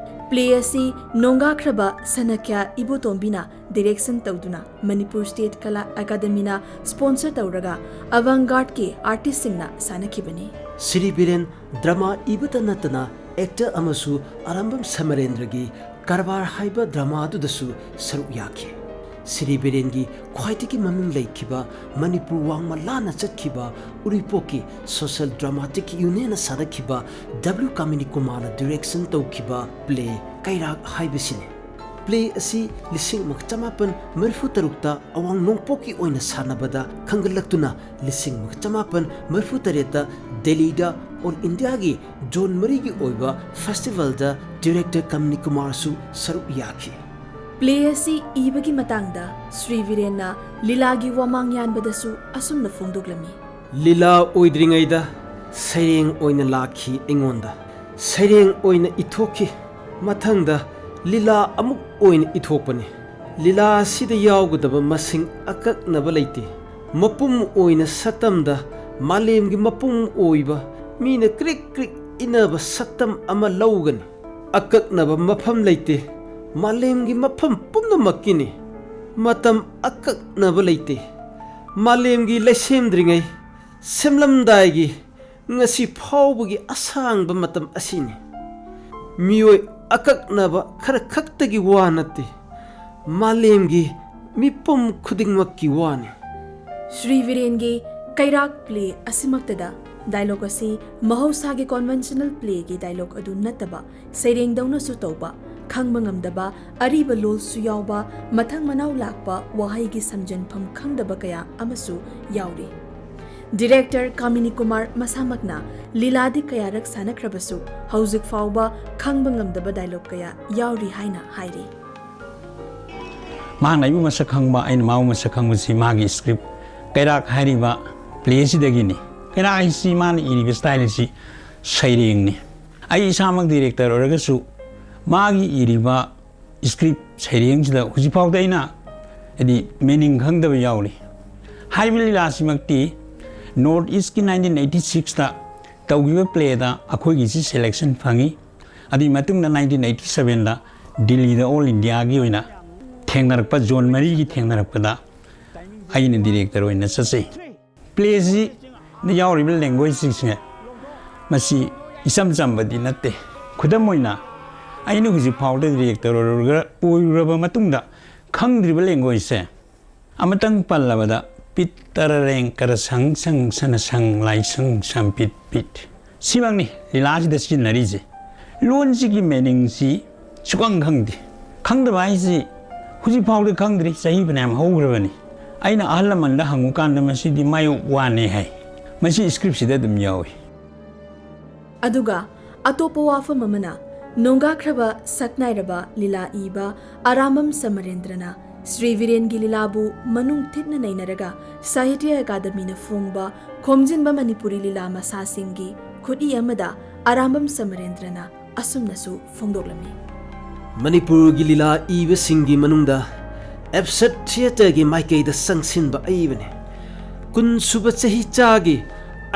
Play ꯑꯁꯤ ꯅꯣꯡꯒꯥꯈ꯭ꯔꯕ ꯁꯅꯈ꯭ꯌꯥ ꯏꯕꯣꯇꯣꯝꯕꯤꯅ direction ꯇꯧꯗꯨꯅ ꯃꯅꯤꯄꯨꯔ State Kala Academyꯅ sponsor ꯇꯧꯔꯒ Avantgardeꯀꯤ artistꯁꯤꯡꯅ ꯁꯥꯟꯅꯈꯤꯕꯅꯤ꯫ ꯁ꯭ꯔꯤ ꯕꯤꯔꯦꯟ drama ꯏꯕꯇ ꯅꯠꯇꯅ actor ꯑꯃꯁꯨ ꯑꯔꯥꯝꯕꯝ ꯁꯃꯔꯦꯟꯗ꯭ꯔꯒꯤ ꯀꯔꯕꯥꯔ ꯍꯥꯏꯕ drama ꯑꯗꯨꯗꯁꯨ ꯁꯔꯨꯛ ꯌꯥꯈꯤ꯫ ꯁ꯭ꯔꯤ ꯕꯤꯔꯦꯟꯒꯤ ꯈ꯭ꯋꯥꯏꯗꯒꯤ ꯃꯃꯤꯡ ꯂꯩꯈꯤꯕ, ꯃꯅꯤꯄꯨꯔ ꯋꯥꯡꯃ ꯂꯥꯟꯅ ꯆꯠꯈꯤꯕ ꯎꯔꯤꯄꯣꯛꯀꯤ social dramatic unionꯅ ꯁꯥꯒꯠꯈꯤꯕ W ꯀꯥꯃꯤꯅꯤ ꯀꯨꯃꯥꯔꯅ direction ꯇꯧꯈꯤꯕ play ꯀꯩꯔꯥꯛ ꯍꯥꯏꯕꯁꯤꯅꯤ꯫ Play ꯑꯁꯤ ꯂꯤꯁꯤꯡ ꯑꯃꯒ ꯆꯃꯥꯄꯟ ꯃꯔꯤꯐꯨ ꯇꯔꯨꯛꯇ ꯑꯋꯥꯡ ꯅꯣꯡꯄꯣꯛꯀꯤ ꯑꯣꯏꯅ ꯁꯥꯟꯅꯕꯗ ꯈꯟꯒꯠꯂꯛꯇꯨꯅ ꯂꯤꯁꯤꯡ ꯑꯃꯒ ꯆꯃꯥꯄꯟ ꯃꯔꯤꯐꯨ ꯇꯔꯦꯠꯇ ꯗꯦꯜꯂꯤꯗ All Indiaꯒꯤ zone ꯃꯔꯤꯒꯤ ꯑꯣꯏꯕ festivalꯗ director ꯀꯥꯃꯤꯅꯤ ꯀꯨꯃꯥꯔꯁꯨ ꯁꯔꯨꯛ ꯌꯥꯈꯤ꯫ Play ꯑꯁꯤ ꯏꯕꯒꯤ ꯃꯇꯥꯡꯗ ꯁ꯭ꯔꯤ ꯕꯤꯔꯦꯟꯅ ꯂꯤꯂꯥꯒꯤ ꯋꯥꯃꯥꯡ ꯌꯥꯟꯕꯗꯁꯨ ꯑꯁꯨꯝꯅ ꯐꯣꯡꯗꯣꯛꯂꯝꯃꯤ꯫ ꯂꯤꯂꯥ ꯑꯣꯏꯗ꯭ꯔꯤꯉꯩꯗ ꯁꯩꯔꯦꯡ ꯑꯣꯏꯅ ꯂꯥꯛꯈꯤ ꯑꯩꯉꯣꯟꯗ꯫ ꯁꯩꯔꯦꯡ ꯑꯣꯏꯅ ꯏꯊꯣꯛꯈꯤ꯫ ꯃꯊꯪꯗ ꯂꯤꯂꯥ ꯑꯃꯨꯛ ꯑꯣꯏꯅ ꯏꯊꯣꯛꯄꯅꯤ꯫ ꯂꯤꯂꯥ ꯑꯁꯤꯗ ꯌꯥꯎꯒꯗꯕ ꯃꯁꯤꯡ ꯑꯀꯛꯅꯕ ꯂꯩꯇꯦ꯫ ꯃꯄꯨꯝ ꯑꯣꯏꯅ ꯁꯛꯇꯝꯗ ꯃꯥꯂꯦꯝꯒꯤ ꯃꯄꯨꯡ ꯑꯣꯏꯕ ꯃꯤꯅ ꯀ꯭ꯔꯤꯛ ꯀ꯭ꯔꯤꯛ ꯏꯟꯅꯕ ꯁꯛꯇꯝ ꯑꯃ ꯂꯧꯒꯅꯤ꯫ ꯑꯀꯛꯅꯕ ꯃꯐꯝ ꯂꯩꯇꯦ꯫ ꯃꯥꯂꯦꯝꯒꯤ ꯃꯐꯝ ꯄꯨꯝꯅꯃꯛꯀꯤꯅꯤ꯫ ꯃꯇꯝ ꯑꯀꯛꯅꯕ ꯂꯩꯇꯦ꯫ ꯃꯥꯂꯦꯝꯒꯤ ꯂꯩꯁꯦꯝꯗ꯭ꯔꯤꯉꯩ ꯁꯦꯝꯂꯝꯗꯥꯏꯒꯤ ꯉꯁꯤ ꯐꯥꯎꯕꯒꯤ ꯑꯁꯥꯡꯕ ꯃꯇꯝ ꯑꯁꯤꯅꯤ꯫ ꯃꯤꯑꯣꯏ ꯑꯀꯛꯅꯕ ꯈꯔ ꯈꯛꯇꯒꯤ ꯋꯥ ꯅꯠꯇꯦ, ꯃꯥꯂꯦꯝꯒꯤ ꯃꯤꯄꯨꯝ ꯈꯨꯗꯤꯡꯃꯛꯀꯤ ꯋꯥꯅꯤ꯫ ꯁ꯭ꯔꯤ ꯕꯤꯔꯦꯟꯒꯤ ꯀꯩꯔꯥꯛ ꯄ꯭ꯂꯦ ꯑꯁꯤꯃꯛꯇꯗ ꯗꯥꯏꯂꯣꯒ ꯑꯁꯤ ꯃꯍꯧꯁꯥꯒꯤ ꯀꯣꯟꯚꯦꯟꯁꯅꯦꯜ ꯄ꯭ꯂꯦꯒꯤ ꯗꯥꯏꯂꯣꯒ ꯑꯗꯨ ꯅꯠꯇꯕ ꯁꯩꯔꯦꯡꯗꯧꯅꯁꯨ ꯇꯧꯕ, ꯈꯪꯕ ꯉꯝꯗꯕ ꯑꯔꯤꯕ ꯂꯣꯜꯁꯨ ꯌꯥꯎꯕ, ꯃꯊꯪ ꯃꯅꯥꯎ ꯂꯥꯛꯄ ꯋꯥꯍꯩꯒꯤ ꯁꯝꯖꯟꯐꯝ ꯈꯪꯗꯕ ꯀꯌꯥ ꯑꯃꯁꯨ ꯌꯥꯎꯔꯤ꯫ ꯗꯤꯔꯦꯛꯇꯔ ꯀꯥꯃꯤꯅꯤ ꯀꯨꯃꯥꯔ ꯃꯁꯥꯃꯛꯅ ꯂꯤꯂꯥꯗꯤ ꯀꯌꯥꯔꯛ ꯁꯥꯟꯅꯈ꯭ꯔꯕꯁꯨ ꯍꯧꯖꯤꯛ ꯐꯥꯎꯕ ꯈꯪꯕ ꯉꯝꯗꯕ ꯗꯥꯏꯂꯣꯒ ꯀꯌꯥ ꯌꯥꯎꯔꯤ ꯍꯥꯏꯅ ꯍꯥꯏꯔꯤ꯫ ꯃꯍꯥꯛꯅ ꯑꯩꯕꯨ ꯃꯁꯛ ꯈꯪꯕ, ꯑꯩꯅ ꯃꯥꯕꯨ ꯃꯁꯛ ꯈꯪꯕꯁꯤ ꯃꯥꯒꯤ ꯁ꯭ꯀ꯭ꯔꯤꯞ ꯀꯩꯔꯥꯛ ꯍꯥꯏꯔꯤꯕ ꯄ꯭ꯂꯦꯁꯤꯗꯒꯤꯅꯤ꯫ ꯀꯩꯔꯥꯛ ꯍꯥꯏꯁꯤ ꯃꯥꯅ ꯏꯔꯤꯕ ꯁ꯭ꯇꯥꯏꯜ ꯑꯁꯤ ꯁꯩꯔꯦꯡꯅꯤ꯫ ꯑꯩ ꯏꯁꯥꯃꯛ ꯗꯤꯔꯦꯛꯇꯔ ꯑꯣꯏꯔꯒꯁꯨ ꯃꯥꯒꯤ ꯏꯔꯤꯕ ꯁ꯭ꯀ꯭ꯔꯤꯞ ꯁꯩꯔꯦꯡꯁꯤꯗ ꯍꯧꯖꯤꯛꯐꯥꯎꯗ ꯑꯩꯅ ꯍꯥꯏꯗꯤ ꯃꯤꯅꯤꯡ ꯈꯪꯗꯕ ꯌꯥꯎꯔꯤ꯫ ꯍꯥꯏꯔꯤꯕ ꯂꯤꯂꯥꯁꯤꯃꯛꯇꯤ ꯅꯣꯔꯠ ꯏꯁꯀꯤ ꯅꯥꯏꯟꯇꯤꯟ ꯑꯩꯠꯇꯤ ꯁꯤꯛꯁꯇ ꯇꯧꯈꯤꯕ ꯄ꯭ꯂꯦꯗ ꯑꯩꯈꯣꯏꯒꯤꯁꯤ ꯁꯦꯂꯦꯛꯁꯟ ꯐꯪꯉꯤ꯫ ꯑꯗꯨꯒꯤ ꯃꯇꯨꯡꯗ ꯅꯥꯏꯟꯇꯤꯟ ꯑꯩꯠꯇꯤ ꯁꯕꯦꯟꯗ ꯗꯤꯜꯂꯤꯗ ꯑꯣꯜ ꯏꯟꯗꯤꯌꯥꯒꯤ ꯑꯣꯏꯅ ꯊꯦꯡꯅꯔꯛꯄ, ꯖꯣꯟ ꯃꯔꯤꯒꯤ ꯊꯦꯡꯅꯔꯛꯄꯗ ꯑꯩꯅ ꯗꯤꯔꯦꯛꯇꯔ ꯑꯣꯏꯅ ꯆꯠꯆꯩ꯫ ꯄ꯭ꯂꯦꯁꯤꯗ ꯌꯥꯎꯔꯤꯕ ꯂꯦꯡꯒ꯭ꯋꯦꯖꯁꯤꯡꯁꯦ ꯃꯁꯤ ꯏꯆꯝ ꯆꯝꯕꯗꯤ ꯅꯠꯇꯦ꯫ ꯈꯨꯗꯝ ꯑꯣꯏꯅ ꯑꯩꯅ ꯍꯧꯖꯤꯛ ꯐꯥꯎꯗ ꯗꯤꯔꯦꯛꯇꯔ ꯑꯣꯏꯔꯨꯔꯒ-, ꯑꯣꯏꯔꯨꯔꯕ ꯃꯇꯨꯡꯗ ꯈꯪꯗ꯭ꯔꯤꯕ ꯂꯦꯡꯒ꯭ꯋꯦꯖꯁꯦ ꯑꯃꯇꯪ ꯄꯜꯂꯕꯗ ꯄꯤꯠ ꯇꯔꯔꯦꯡ ꯀꯔꯁꯪ ꯁꯪ ꯁꯅꯁꯪ ꯂꯥꯏꯁꯪ ꯁꯝꯄꯤꯠ ꯄꯤꯠ꯫ ꯁꯤꯃꯛꯅꯤ ꯂꯤꯂꯥꯁꯤꯗ ꯁꯤꯖꯤꯟꯅꯔꯤꯁꯦ꯫ ꯂꯣꯟꯁꯤꯒꯤ ꯃꯤꯅꯤꯡꯁꯤ ꯁꯨꯈꯪ ꯈꯪꯗꯦ꯫ ꯈꯪꯗꯕ ꯍꯥꯏꯁꯤ ꯍꯧꯖꯤꯛ ꯐꯥꯎꯗ ꯈꯪꯗ꯭ꯔꯤ, ꯆꯍꯤ ꯐꯅꯌꯥꯝ ꯍꯧꯈ꯭ꯔꯕꯅꯤ꯫ ꯑꯩꯅ ꯑꯍꯜ ꯂꯃꯟꯗ ꯍꯪꯉꯨꯀꯥꯟꯗ ꯃꯁꯤꯗꯤ ꯃꯥꯌꯣꯛ ꯋꯥꯅꯤ ꯍꯥꯏ꯫ ꯃꯁꯤ ꯁ꯭ꯀ꯭ꯔꯤꯞꯁꯤꯗ ꯑꯗꯨꯝ ꯌꯥꯎꯏ꯫ ꯑꯗꯨꯒ ꯑꯇꯣꯞꯄ ꯋꯥꯐꯝ ꯑꯃꯅ, ꯅꯣꯡꯒꯥꯈ꯭ꯔꯕ ꯁꯛꯅꯥꯏꯔꯕ ꯂꯤꯂꯥ ꯏꯕ ꯑꯔꯥꯃꯝ ꯁꯃꯔꯦꯟꯗ꯭ꯔꯅ ꯁ꯭ꯔꯤ ꯕꯤꯔꯦꯟꯒꯤ ꯂꯤꯂꯥꯕꯨ ꯃꯅꯨꯡ ꯊꯤꯠꯅ ꯅꯩꯅꯔꯒ ꯁꯥꯍꯤꯇ꯭ꯌ ꯑꯦꯀꯥꯗꯃꯤꯅ ꯐꯣꯡꯕ ꯈꯣꯝꯖꯤꯟꯕ ꯃꯅꯤꯄꯨꯔꯤ ꯂꯤꯂꯥ ꯃꯁꯥꯁꯤꯡꯒꯤ ꯈꯨꯠꯏ ꯑꯃꯗ ꯑꯔꯥꯝꯕꯝ ꯁꯃꯔꯦꯟꯗ꯭ꯔꯅ ꯑꯁꯨꯝꯅꯁꯨ ꯐꯣꯡꯗꯣꯛꯂꯝꯃꯤ꯫ ꯃꯅꯤꯄꯨꯔꯒꯤ ꯂꯤꯂꯥ ꯏꯕꯁꯤꯡꯒꯤ ꯃꯅꯨꯡꯗ ꯑꯦꯞꯁꯦꯠ ꯊꯤꯌꯦꯇꯔꯒꯤ ꯃꯥꯏꯀꯩꯗ ꯆꯪꯁꯤꯟꯕ ꯑꯏꯕꯅꯤ꯫ ꯀꯨꯟꯁꯨꯕ ꯆꯍꯤ ꯆꯥꯒꯤ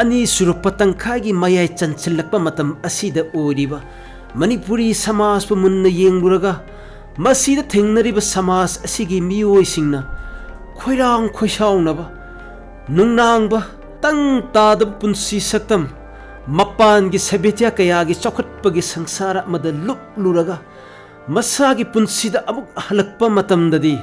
ꯑꯅꯤꯁꯨꯔꯛꯄ ꯇꯪꯈꯥꯏꯒꯤ ꯃꯌꯥꯏ ꯆꯟꯁꯤꯜꯂꯛꯄ ꯃꯇꯝ ꯑꯁꯤꯗ ꯑꯣꯏꯔꯤꯕ ꯃꯅꯤꯄꯨꯔꯤ ꯁꯃꯥꯖꯄꯨ ꯃꯨꯟꯅ ꯌꯦꯡꯂꯨꯔꯒ, ꯃꯁꯤꯗ ꯊꯦꯡꯅꯔꯤꯕ ꯁꯃꯥꯖ ꯑꯁꯤꯒꯤ ꯃꯤꯑꯣꯏꯁꯤꯡꯅ ꯈꯣꯏꯔꯥꯡ ꯈꯣꯏꯁꯥꯎꯅꯕ, ꯅꯨꯡꯅꯥꯡꯕ, ꯇꯪ ꯇꯥꯗꯕ ꯄꯨꯟꯁꯤ ꯁꯛꯇꯝ, ꯃꯄꯥꯟꯒꯤ ꯁꯚ꯭ꯌꯇꯥ ꯀꯌꯥꯒꯤ ꯆꯥꯎꯈꯠꯄꯒꯤ ꯁꯪꯁꯥꯔ ꯑꯃꯗ ꯂꯨꯞꯂꯨꯔꯒ, ꯃꯁꯥꯒꯤ ꯄꯨꯟꯁꯤꯗ ꯑꯃꯨꯛ ꯍꯜꯂꯛꯄ ꯃꯇꯝꯗꯗꯤ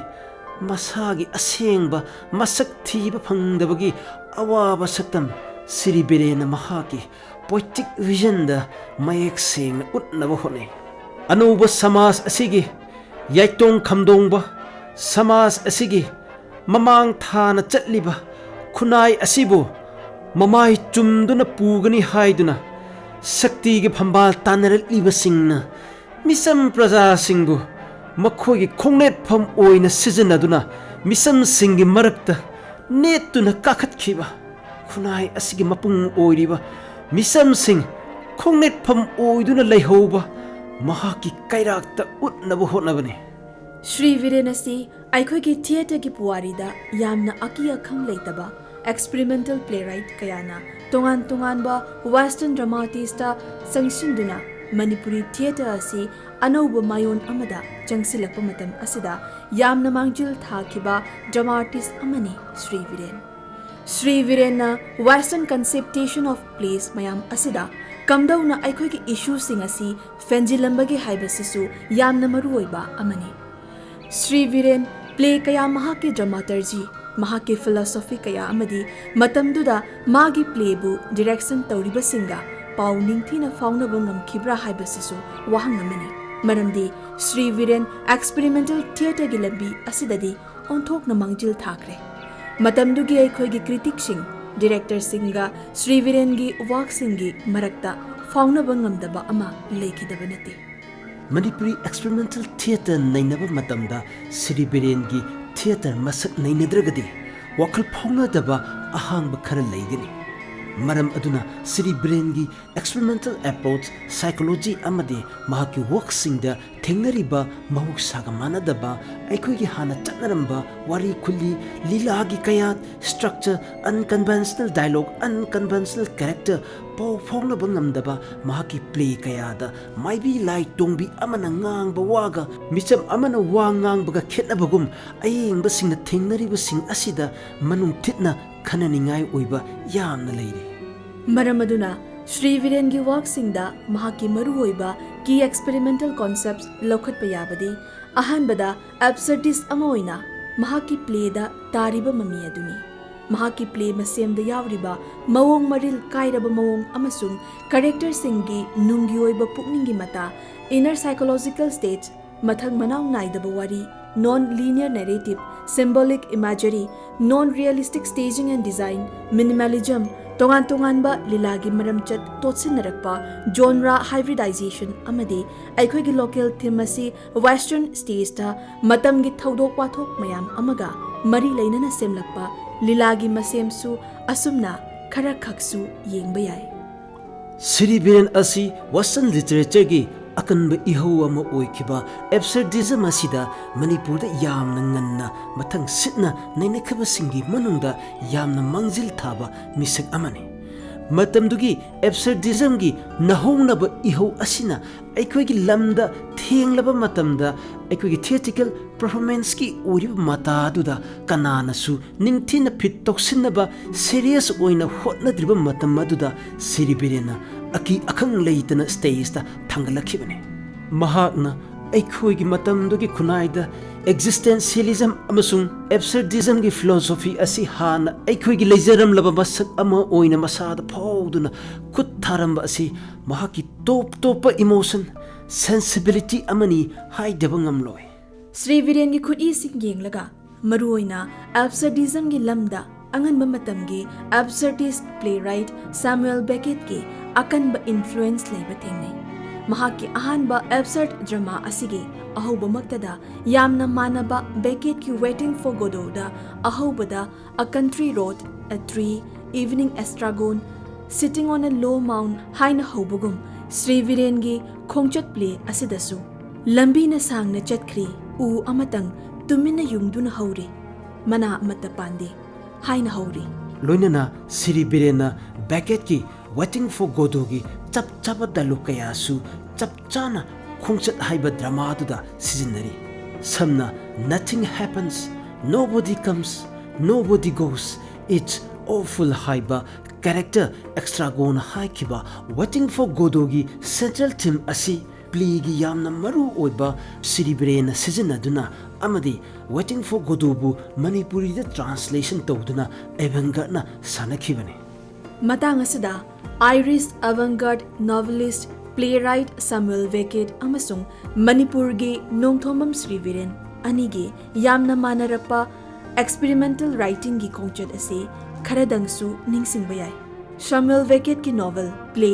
ꯃꯁꯥꯒꯤ ꯑꯁꯦꯡꯕ ꯃꯁꯛ ꯊꯤꯕ ꯐꯪꯗꯕꯒꯤ ꯑꯋꯥꯕ ꯁꯛꯇꯝ ꯁ꯭ꯔꯤ ꯕꯤꯔꯦꯟꯅ ꯃꯍꯥꯛꯀꯤ ꯄꯣꯏꯇꯤꯛ ꯚꯤꯖꯟꯗ ꯃꯌꯦꯛ ꯁꯦꯡꯅ ꯎꯠꯅꯕ ꯍꯣꯠꯅꯩ꯫ ꯑꯅꯧꯕ ꯁꯃꯥꯖ ꯑꯁꯤꯒꯤ ꯌꯥꯏꯇꯣꯡ ꯈꯝꯗꯣꯡꯕ, ꯁꯃꯥꯖ ꯑꯁꯤꯒꯤ ꯃꯃꯥꯡ ꯊꯥꯅ ꯆꯠꯂꯤꯕ ꯈꯨꯟꯅꯥꯏ ꯑꯁꯤꯕꯨ ꯃꯃꯥꯏ ꯆꯨꯝꯗꯨꯅ ꯄꯨꯒꯅꯤ ꯍꯥꯏꯗꯨꯅ ꯁꯛꯇꯤꯒꯤ ꯐꯝꯕꯥꯜ ꯇꯥꯟꯅꯔꯛꯂꯤꯕꯁꯤꯡꯅ ꯃꯤꯆꯝ ꯄ꯭ꯔꯖꯥꯁꯤꯡꯕꯨ ꯃꯈꯣꯏꯒꯤ ꯈꯣꯡꯅꯦꯠꯐꯝ ꯑꯣꯏꯅ ꯁꯤꯖꯤꯟꯅꯗꯨꯅ ꯃꯤꯆꯝꯁꯤꯡꯒꯤ ꯃꯔꯛꯇ ꯅꯦꯠꯇꯨꯅ ꯀꯥꯈꯠꯈꯤꯕ ꯈꯨꯟꯅꯥꯏ ꯑꯁꯤꯒꯤ ꯃꯄꯨꯡ ꯑꯣꯏꯔꯤꯕ ꯃꯤꯆꯝꯁꯤꯡ ꯈꯣꯡꯅꯦꯠꯐꯝ ꯑꯣꯏꯗꯨꯅ ꯂꯩꯍꯧꯕ ꯃꯍꯥꯛꯀꯤ ꯀꯩꯔꯥꯛꯇ ꯎꯠꯅꯕ ꯍꯣꯠꯅꯕꯅꯤ꯫ ꯁ꯭ꯔꯤ ꯕꯤꯔꯦꯟ ꯑꯁꯤ ꯑꯩꯈꯣꯏꯒꯤ ꯊꯤꯌꯦꯇꯔꯒꯤ ꯄꯨꯋꯥꯔꯤꯗ ꯌꯥꯝꯅ ꯑꯀꯤ ꯑꯈꯪ ꯂꯩꯇꯕ ꯑꯦꯛꯁꯄꯤꯔꯤꯃꯦꯟꯇꯦꯜ ꯄ꯭ꯂꯦꯔꯥꯏꯠ ꯀꯌꯥꯅ ꯇꯣꯉꯥꯟ ꯇꯣꯉꯥꯟꯕ ꯋꯦꯁꯇꯔꯟ ꯗ꯭ꯔꯃꯥꯇꯤꯁꯇ ꯆꯪꯁꯤꯟꯗꯨꯅ ꯃꯅꯤꯄꯨꯔꯤ ꯊꯤꯌꯦꯇꯔ ꯑꯁꯤ ꯑꯅꯧꯕ ꯃꯥꯏꯑꯣꯟ ꯑꯃꯗ ꯆꯪꯁꯤꯜꯂꯛꯄ ꯃꯇꯝ ꯑꯁꯤꯗ ꯌꯥꯝꯅ ꯃꯥꯡꯖꯤꯜ ꯊꯥꯈꯤꯕ ꯗ꯭ꯔꯃꯥꯇꯤꯁ ꯑꯃꯅꯤ ꯁ꯭ꯔꯤ ꯕꯤꯔꯦꯟ꯫ ꯁ꯭ꯔꯤ ꯕꯤꯔꯦꯟꯅ ꯋꯦꯁꯇꯔꯟ ꯀꯟꯁꯦꯞꯇꯦꯁꯟ ꯑꯣꯐ ꯄ꯭ꯂꯦꯁ ꯃꯌꯥꯝ ꯑꯁꯤꯗ ꯀꯝꯗꯧꯅ ꯑꯩꯈꯣꯏꯒꯤ ꯏꯁꯨꯁꯤꯡ ꯑꯁꯤ ꯐꯦꯟꯖꯤꯜꯂꯝꯕꯒꯦ ꯍꯥꯏꯕꯁꯤꯁꯨ ꯌꯥꯝꯅ ꯃꯔꯨꯑꯣꯏꯕ ꯑꯃꯅꯤ꯫ ꯁ꯭ꯔꯤ ꯕꯤꯔꯦꯟ ꯄ꯭ꯂꯦ ꯀꯌꯥ ꯃꯍꯥꯛꯀꯤ ꯗ꯭ꯔꯃꯥꯇꯔꯖꯤ, ꯃꯍꯥꯛꯀꯤ ꯐꯤꯂꯣꯁꯣꯐꯤ ꯀꯌꯥ ꯑꯃꯗꯤ ꯃꯇꯝꯗꯨꯗ ꯃꯥꯒꯤ ꯄ꯭ꯂꯦꯕꯨ ꯗꯤꯔꯦꯛꯁꯟ ꯇꯧꯔꯤꯕꯁꯤꯡꯒ ꯄꯥꯎ ꯅꯤꯡꯊꯤꯅ ꯐꯥꯎꯅꯕ ꯉꯝꯈꯤꯕ꯭ꯔꯥ ꯍꯥꯏꯕꯁꯤꯁꯨ ꯋꯥꯍꯪ ꯑꯃꯅꯤ꯫ ꯃꯔꯝꯗꯤ ꯁ꯭ꯔꯤ ꯕꯤꯔꯦꯟ ꯑꯦꯛꯁꯄꯤꯔꯤꯃꯦꯟꯇꯦꯜ ꯊꯤꯌꯦꯇꯔꯒꯤ ꯂꯝꯕꯤ ꯑꯁꯤꯗꯗꯤ ꯑꯣꯟꯊꯣꯛꯅ ꯃꯥꯡꯖꯤꯜ ꯊꯥꯈ꯭ꯔꯦ꯫ ꯃꯇꯝꯗꯨꯒꯤ ꯑꯩꯈꯣꯏꯒꯤ ꯀ꯭ꯔꯤꯇꯤꯛꯁꯤꯡ, ꯗꯤꯔꯦꯛꯇꯔꯁꯤꯡꯒ ꯁ꯭ꯔꯤ ꯕꯤꯔꯦꯟꯒꯤ ꯋꯥꯛꯁꯤꯡꯒꯤ ꯃꯔꯛꯇ ꯐꯥꯎꯅꯕ ꯉꯝꯗꯕ ꯑꯃ ꯂꯩꯈꯤꯗꯕ ꯅꯠꯇꯦ꯫ ꯃꯅꯤꯄꯨꯔꯤ experimental theatre ꯅꯩꯅꯕ ꯃꯇꯝꯗ ꯁ꯭ꯔꯤ ꯕꯤꯔꯦꯟꯒꯤ theatre ꯃꯁꯛ ꯅꯩꯅꯗ꯭ꯔꯒꯗꯤ ꯋꯥꯈꯜ ꯐꯥꯎꯅꯗꯕ ꯑꯍꯥꯡꯕ ꯈꯔ ꯂꯩꯒꯅꯤ꯫ ꯃꯔꯝ ꯑꯗꯨꯅ ꯁ꯭ꯔꯤ ꯕꯤꯔꯦꯟꯒꯤ experimental approach, psychology ꯑꯃꯗꯤ ꯃꯍꯥꯛꯀꯤ workꯁꯤꯡꯗ ꯊꯦꯡꯅꯔꯤꯕ ꯃꯍꯧꯁꯥꯒ ꯃꯥꯟꯅꯗꯕ, ꯑꯩꯈꯣꯏꯒꯤ ꯍꯥꯟꯅ ꯆꯠꯅꯔꯝꯕ ꯋꯥꯔꯤ ꯈꯨꯂꯤ, ꯂꯤꯂꯥꯒꯤ ꯀꯌꯥꯠ, structure, unconventional dialogue, unconventional character, ꯄꯥꯎ ꯐꯥꯎꯅꯕ ꯉꯝꯗꯕ ꯃꯍꯥꯛꯀꯤ play ꯀꯌꯥꯗ ꯃꯥꯏꯕꯤ ꯂꯥꯏ ꯇꯣꯡꯕꯤ ꯑꯃꯅ ꯉꯥꯡꯕ ꯋꯥꯒ ꯃꯤꯆꯝ ꯑꯃꯅ ꯋꯥ ꯉꯥꯡꯕꯒ ꯈꯦꯠꯅꯕꯒꯨꯝ, ꯑꯌꯦꯡꯕꯁꯤꯡꯅ ꯊꯦꯡꯅꯔꯤꯕꯁꯤꯡ ꯑꯁꯤꯗ ꯃꯅꯨꯡ ꯊꯤꯠꯅ ꯈꯟꯅꯅꯤꯡꯉꯥꯏ ꯑꯣꯏꯕ ꯌꯥꯝꯅ ꯂꯩꯔꯤ꯫ ꯃꯔꯝ ꯑꯗꯨꯅ ꯁ꯭ꯔꯤ ꯕꯤꯔꯦꯟꯒꯤ workꯁꯤꯡꯗ ꯃꯍꯥꯛꯀꯤ ꯃꯔꯨꯑꯣꯏꯕ key experimental concepts ꯂꯧꯈꯠꯄ ꯌꯥꯕꯗꯤ, ꯑꯍꯥꯟꯕꯗ, absurdist ꯑꯃ ꯑꯣꯏꯅ ꯃꯍꯥꯛꯀꯤ playꯗ ꯇꯥꯔꯤꯕ ꯃꯃꯤ ꯑꯗꯨꯅꯤ꯫ ꯃꯍꯥꯛꯀꯤ play ꯃꯁꯦꯝꯗ ꯌꯥꯎꯔꯤꯕ ꯃꯑꯣꯡ ꯃꯔꯤꯜ ꯀꯥꯏꯔꯕ ꯃꯑꯣꯡ ꯑꯃꯁꯨꯡ characterꯁꯤꯡꯒꯤ ꯅꯨꯡꯒꯤ ꯑꯣꯏꯕ ꯄꯨꯛꯅꯤꯡꯒꯤ ꯃꯇꯥ, inner psychological state, ꯃꯊꯪ ꯃꯅꯥꯎ ꯅꯥꯏꯗꯕ ꯋꯥꯔꯤ, non-linear narrative, symbolic imagery, non-realistic staging and design, minimalism, ꯇꯣꯉꯥꯟ ꯇꯣꯉꯥꯟꯕ ꯂꯤꯂꯥꯒꯤ ꯃꯔꯝꯆꯠ ꯇꯣꯠꯁꯤꯟꯅꯔꯛꯄ, genre hybridization, ꯑꯃꯗꯤ ꯑꯩꯈꯣꯏꯒꯤ local theme ꯑꯁꯤ western stageꯇ ꯃꯇꯝꯒꯤ ꯊꯧꯗꯣꯛ ꯋꯥꯊꯣꯛ ꯃꯌꯥꯝ ꯑꯃꯒ ꯃꯔꯤ ꯂꯩꯅꯅ ꯁꯦꯝꯂꯛꯄ ꯂꯤꯂꯥꯒꯤ ꯃꯁꯦꯝꯁꯨ ꯑꯁꯨꯝꯅ ꯈꯔꯈꯛꯁꯨ ꯌꯦꯡꯕ ꯌꯥꯏ꯫ ꯁ꯭ꯔꯤ ꯕꯤꯔꯦꯟ ꯑꯁꯤ western literatureꯒꯤ ꯑꯀꯟꯕ ꯏꯍꯧ ꯑꯃ ꯑꯣꯏꯈꯤꯕ absurdism ꯑꯁꯤꯗ ꯃꯅꯤꯄꯨꯔꯗ ꯌꯥꯝꯅ ꯉꯟꯅ ꯃꯊꯪ ꯁꯤꯠꯅ ꯅꯩꯅꯈꯤꯕꯁꯤꯡꯒꯤ ꯃꯅꯨꯡꯗ ꯌꯥꯝꯅ ꯃꯥꯡꯖꯤꯜ ꯊꯥꯕ ꯃꯤꯁꯛ ꯑꯃꯅꯤ꯫ ꯃꯇꯝꯗꯨꯒꯤ absurdismꯒꯤ ꯅꯧꯍꯧꯅꯕ ꯏꯍꯧ ꯑꯁꯤꯅ ꯑꯩꯈꯣꯏꯒꯤ ꯂꯝꯗ ꯊꯦꯡꯂꯕ ꯃꯇꯝꯗ ꯑꯩꯈꯣꯏꯒꯤ theatrical performanceꯀꯤ ꯑꯣꯏꯔꯤꯕ ꯃꯇꯥꯗꯨꯗ ꯀꯅꯥꯅꯁꯨ ꯅꯤꯡꯊꯤꯅ ꯐꯤꯠ ꯇꯧꯁꯤꯟꯅꯕ serious ꯑꯣꯏꯅ ꯍꯣꯠꯅꯗ꯭ꯔꯤꯕ ꯃꯇꯝ ꯑꯗꯨꯗ ꯁ꯭ꯔꯤ ꯕꯤꯔꯦꯟꯅ ꯑꯀꯤ ꯑꯈꯪ ꯂꯩꯇꯅ stageꯇ ꯊꯥꯡꯒꯠꯂꯛꯈꯤꯕꯅꯤ꯫ ꯃꯍꯥꯛꯅ ꯑꯩꯈꯣꯏꯒꯤ ꯃꯇꯝꯗꯨꯒꯤ ꯈꯨꯟꯅꯥꯏꯗ existentialism ꯑꯃꯁꯨꯡ absurdismꯒꯤ philosophy ꯑꯁꯤ ꯍꯥꯟꯅ ꯑꯩꯈꯣꯏꯒꯤ ꯂꯩꯖꯔꯝꯂꯕ ꯃꯁꯛ ꯑꯃ ꯑꯣꯏꯅ ꯃꯁꯥꯗ ꯐꯥꯎꯗꯨꯅ ꯈꯨꯠ ꯊꯥꯔꯝꯕ ꯑꯁꯤ ꯃꯍꯥꯛꯀꯤ ꯇꯣꯞ ꯇꯣꯞꯄ emotion, sensibility ꯑꯃꯅꯤ ꯍꯥꯏꯗꯕ ꯉꯝꯂꯣꯏ꯫ ꯁ꯭ꯔꯤ ꯕꯤꯔꯦꯟꯒꯤ ꯈꯨꯠꯏꯁꯤꯡ ꯌꯦꯡꯂꯒ, ꯃꯔꯨꯑꯣꯏꯅ absurdismꯒꯤ ꯂꯝꯗ ꯑꯉꯟꯕ ꯃꯇꯝꯒꯤ absurdist playwright Samuel Beckettꯀꯤ ꯑꯀꯟꯕ influence ꯂꯩꯕ ꯊꯦꯡꯅꯩ꯫ ꯃꯍꯥꯛꯀꯤ ꯑꯍꯥꯟꯕ ꯑꯦꯕꯁꯔꯗ ꯗ꯭ꯔꯃꯥ ꯑꯁꯤꯒꯤ ꯑꯍꯧꯕꯃꯛꯇꯗ ꯌꯥꯝꯅ ꯃꯥꯟꯅꯕ ꯕꯦꯀꯦꯠꯀꯤ Waiting for Godotꯗ ꯑꯍꯧꯕꯗ A Country Road, A Tree, Evening Estragon, Sitting on a Low Mount ꯍꯥꯏꯅ ꯍꯧꯕꯒꯨꯝ ꯁ꯭ꯔꯤ ꯕꯤꯔꯦꯟꯒꯤ ꯈꯣꯡꯆꯠ ꯄ꯭ꯂꯦ ꯑꯁꯤꯗꯁꯨ "ꯂꯝꯕꯤꯅ ꯁꯥꯡꯅ ꯆꯠꯈ꯭ꯔꯤ, ꯎ ꯑꯃꯇꯪ ꯇꯨꯃꯤꯟꯅ ꯌꯨꯡꯗꯨꯅ ꯍꯧꯔꯤ, ꯃꯅꯥ ꯑꯃꯠꯇ ꯄꯥꯟꯗꯦ" ꯍꯥꯏꯅ ꯍꯧꯔꯤ꯫ ꯂꯣꯏꯅꯅ ꯁ꯭ꯔꯤ ꯕꯤꯔꯦꯟꯅ ꯕꯦꯀꯦꯠꯀꯤ Waiting for Godotꯒꯤ ꯆꯞ ꯆꯥꯕ ꯗꯥꯏꯂꯣꯒ ꯀꯌꯥꯁꯨ ꯆꯞ ꯆꯥꯅ ꯈꯣꯡꯆꯠ ꯍꯥꯏꯕ ꯗ꯭ꯔꯃꯥꯗꯨꯗ ꯁꯤꯖꯤꯟꯅꯔꯤ꯫ ꯁꯝꯅ "Nothing happens, nobody comes, nobody goes, it's awful" ꯍꯥꯏꯕ ꯀꯦꯔꯦꯛꯇꯔ ꯑꯦꯛꯁꯇ꯭ꯔꯥꯒꯣꯟꯅ ꯍꯥꯏꯈꯤꯕ Waiting for Godotꯒꯤ ꯁꯦꯟꯇ꯭ꯔꯦꯜ ꯊꯤꯝ ꯑꯁꯤ ꯄ꯭ꯂꯦꯒꯤ ꯌꯥꯝꯅ ꯃꯔꯨ ꯑꯣꯏꯕ ꯁ꯭ꯔꯤ ꯕꯤꯔꯦꯟꯅ ꯁꯤꯖꯤꯟꯅꯗꯨꯅ ꯑꯃꯗꯤ Waiting for Godotꯕꯨ ꯃꯅꯤꯄꯨꯔꯤꯗ ꯇ꯭ꯔꯥꯟꯁꯂꯦꯁꯟ ꯇꯧꯗꯨꯅ ꯑꯦꯚꯟꯒꯥꯔꯗꯅ ꯁꯥꯟꯅꯈꯤꯕꯅꯤ꯫ ꯃꯇꯥꯡ ꯑꯁꯤꯗ Irish avant-garde novelist, playwright Samuel Beckett ꯑꯃꯁꯨꯡ ꯃꯅꯤꯄꯨꯔꯒꯤ ꯅꯣꯡꯊꯣꯝꯕꯝ ꯁ꯭ꯔꯤ ꯕꯤꯔꯦꯟ ꯑꯅꯤꯒꯤ ꯌꯥꯝꯅ ꯃꯥꯟꯅꯔꯛꯄ ꯑꯦꯛꯁꯄꯤꯔꯤꯃꯦꯟꯇꯦꯜ ꯔꯥꯏꯇꯤꯡꯒꯤ ꯈꯣꯡꯆꯠ ꯑꯁꯤ ꯈꯔꯗꯪꯁꯨ ꯅꯤꯡꯁꯤꯡꯕ ꯌꯥꯏ꯫ ꯁꯥꯃꯨꯑꯦꯜ ꯕꯦꯀꯦꯠꯀꯤ novel, play,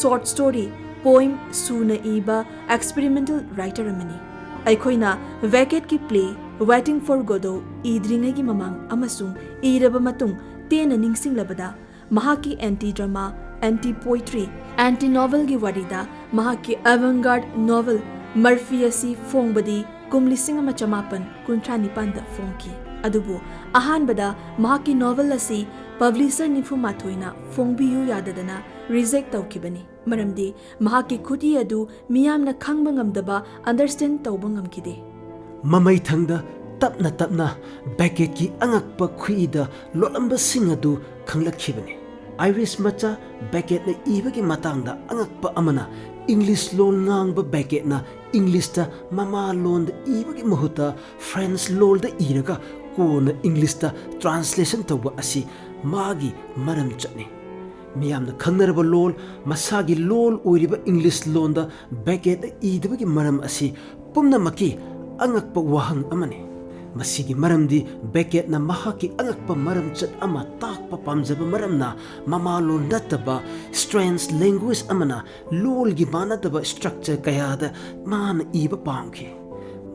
short story, poem ꯁꯨꯅ ꯏꯕ ꯑꯦꯛꯁꯄꯤꯔꯤꯃꯦꯟꯇꯦꯜ ꯔꯥꯏꯇꯔ ꯑꯃꯅꯤ꯫ ꯑꯩꯈꯣꯏꯅ ꯕꯦꯀꯦꯠꯀꯤ ꯄ꯭ꯂꯦ Waiting for Godot ꯏꯗ꯭ꯔꯤꯉꯩꯒꯤ ꯃꯃꯥꯡ ꯑꯃꯁꯨꯡ ꯏꯔꯕ ꯃꯇꯨꯡ ꯇꯦꯟꯅ ꯅꯤꯡꯁꯤꯡꯂꯕꯗ, ꯃꯍꯥꯛꯀꯤ anti drama, anti poetry, anti ꯅꯣꯚꯦꯜꯒꯤ ꯋꯥꯔꯤꯗ ꯃꯍꯥꯛꯀꯤ ꯑꯦꯚꯥꯟꯒꯥꯔꯗ ꯅꯣꯚꯦꯜ ꯃꯔꯐꯤ ꯑꯁꯤ ꯐꯣꯡꯕꯗꯤ ꯀꯨꯝ ꯂꯤꯁꯤꯡ ꯑꯃ ꯆꯃꯥꯄꯟ ꯀꯨꯟꯊ꯭ꯔꯥ ꯅꯤꯄꯥꯟꯗ ꯐꯣꯡꯈꯤ꯫ ꯑꯗꯨꯕꯨ ꯑꯍꯥꯟꯕꯗ ꯃꯍꯥꯛꯀꯤ ꯅꯣꯚꯦꯜ ꯑꯁꯤ ꯄꯕ꯭ꯂꯤꯁꯔ ꯅꯤꯐꯨ ꯃꯥꯊꯣꯏꯅ ꯐꯣꯡꯕꯤꯌꯨ ꯌꯥꯗꯗꯅ ꯔꯤꯖꯦꯛ ꯇꯧꯈꯤꯕꯅꯤ, ꯃꯔꯝꯗꯤ ꯃꯍꯥꯛꯀꯤ ꯈꯨꯠꯏ ꯑꯗꯨ ꯃꯤꯌꯥꯝꯅ ꯈꯪꯕ ꯉꯝꯗꯕ, ꯑꯟꯗꯔꯁ꯭ꯇꯦꯟꯗ ꯇꯧꯕ ꯉꯝꯈꯤꯗꯦ꯫ ꯃꯃꯩꯊꯪꯗ ꯇꯞꯅ ꯇꯞꯅ ꯕꯦꯀꯦꯠꯀꯤ ꯑꯉꯛꯄ ꯈꯨꯠꯏꯗ ꯂꯣꯠꯂꯝꯕꯁꯤꯡ ꯑꯗꯨ ꯈꯪꯂꯛꯈꯤꯕꯅꯤ꯫ ꯑꯥꯏꯔꯤꯁ ꯃꯆꯥ ꯕꯦꯀꯦꯠꯅ ꯏꯕꯒꯤ ꯃꯇꯥꯡꯗ ꯑꯉꯛꯄ ꯑꯃꯅ, ꯏꯪꯂꯤꯁ ꯂꯣꯟ ꯉꯥꯡꯕ ꯕꯦꯀꯦꯠꯅ ꯏꯪꯂꯤꯁꯇ ꯃꯃꯥ ꯂꯣꯟꯗ ꯏꯕꯒꯤ ꯃꯍꯨꯠꯇ ꯐ꯭ꯔꯦꯟꯁ ꯂꯣꯜꯗ ꯏꯔꯒ ꯀꯣꯟꯅ ꯏꯪꯂꯤꯁꯇ ꯇ꯭ꯔꯥꯟꯁꯂꯦꯁꯟ ꯇꯧꯕ ꯑꯁꯤ ꯃꯥꯒꯤ ꯃꯔꯝ ꯆꯠꯅꯤ꯫ ꯃꯤꯌꯥꯝꯅ ꯈꯪꯅꯔꯕ ꯂꯣꯜ, ꯃꯁꯥꯒꯤ ꯂꯣꯜ ꯑꯣꯏꯔꯤꯕ ꯏꯪꯂꯤꯁ ꯂꯣꯟꯗ ꯕꯦꯀꯦꯠꯅ ꯏꯗꯕꯒꯤ ꯃꯔꯝ ꯑꯁꯤ ꯄꯨꯝꯅꯃꯛꯀꯤ ꯑꯉꯛꯄ ꯋꯥꯍꯪ ꯑꯃꯅꯤ꯫ ꯃꯁꯤꯒꯤ ꯃꯔꯝꯗꯤ ꯕꯦꯀꯦꯠꯅ ꯃꯍꯥꯛꯀꯤ ꯑꯉꯛꯄ ꯃꯔꯝꯆꯠ ꯑꯃ ꯇꯥꯛꯄ ꯄꯥꯝꯖꯕ ꯃꯔꯝꯅ ꯃꯃꯥꯂꯣꯟ ꯅꯠꯇꯕ strange language ꯑꯃꯅ ꯂꯣꯜꯒꯤ ꯃꯥꯟꯅꯗꯕ structure ꯀꯌꯥꯗ ꯃꯥꯅ ꯏꯕ ꯄꯥꯝꯈꯤ꯫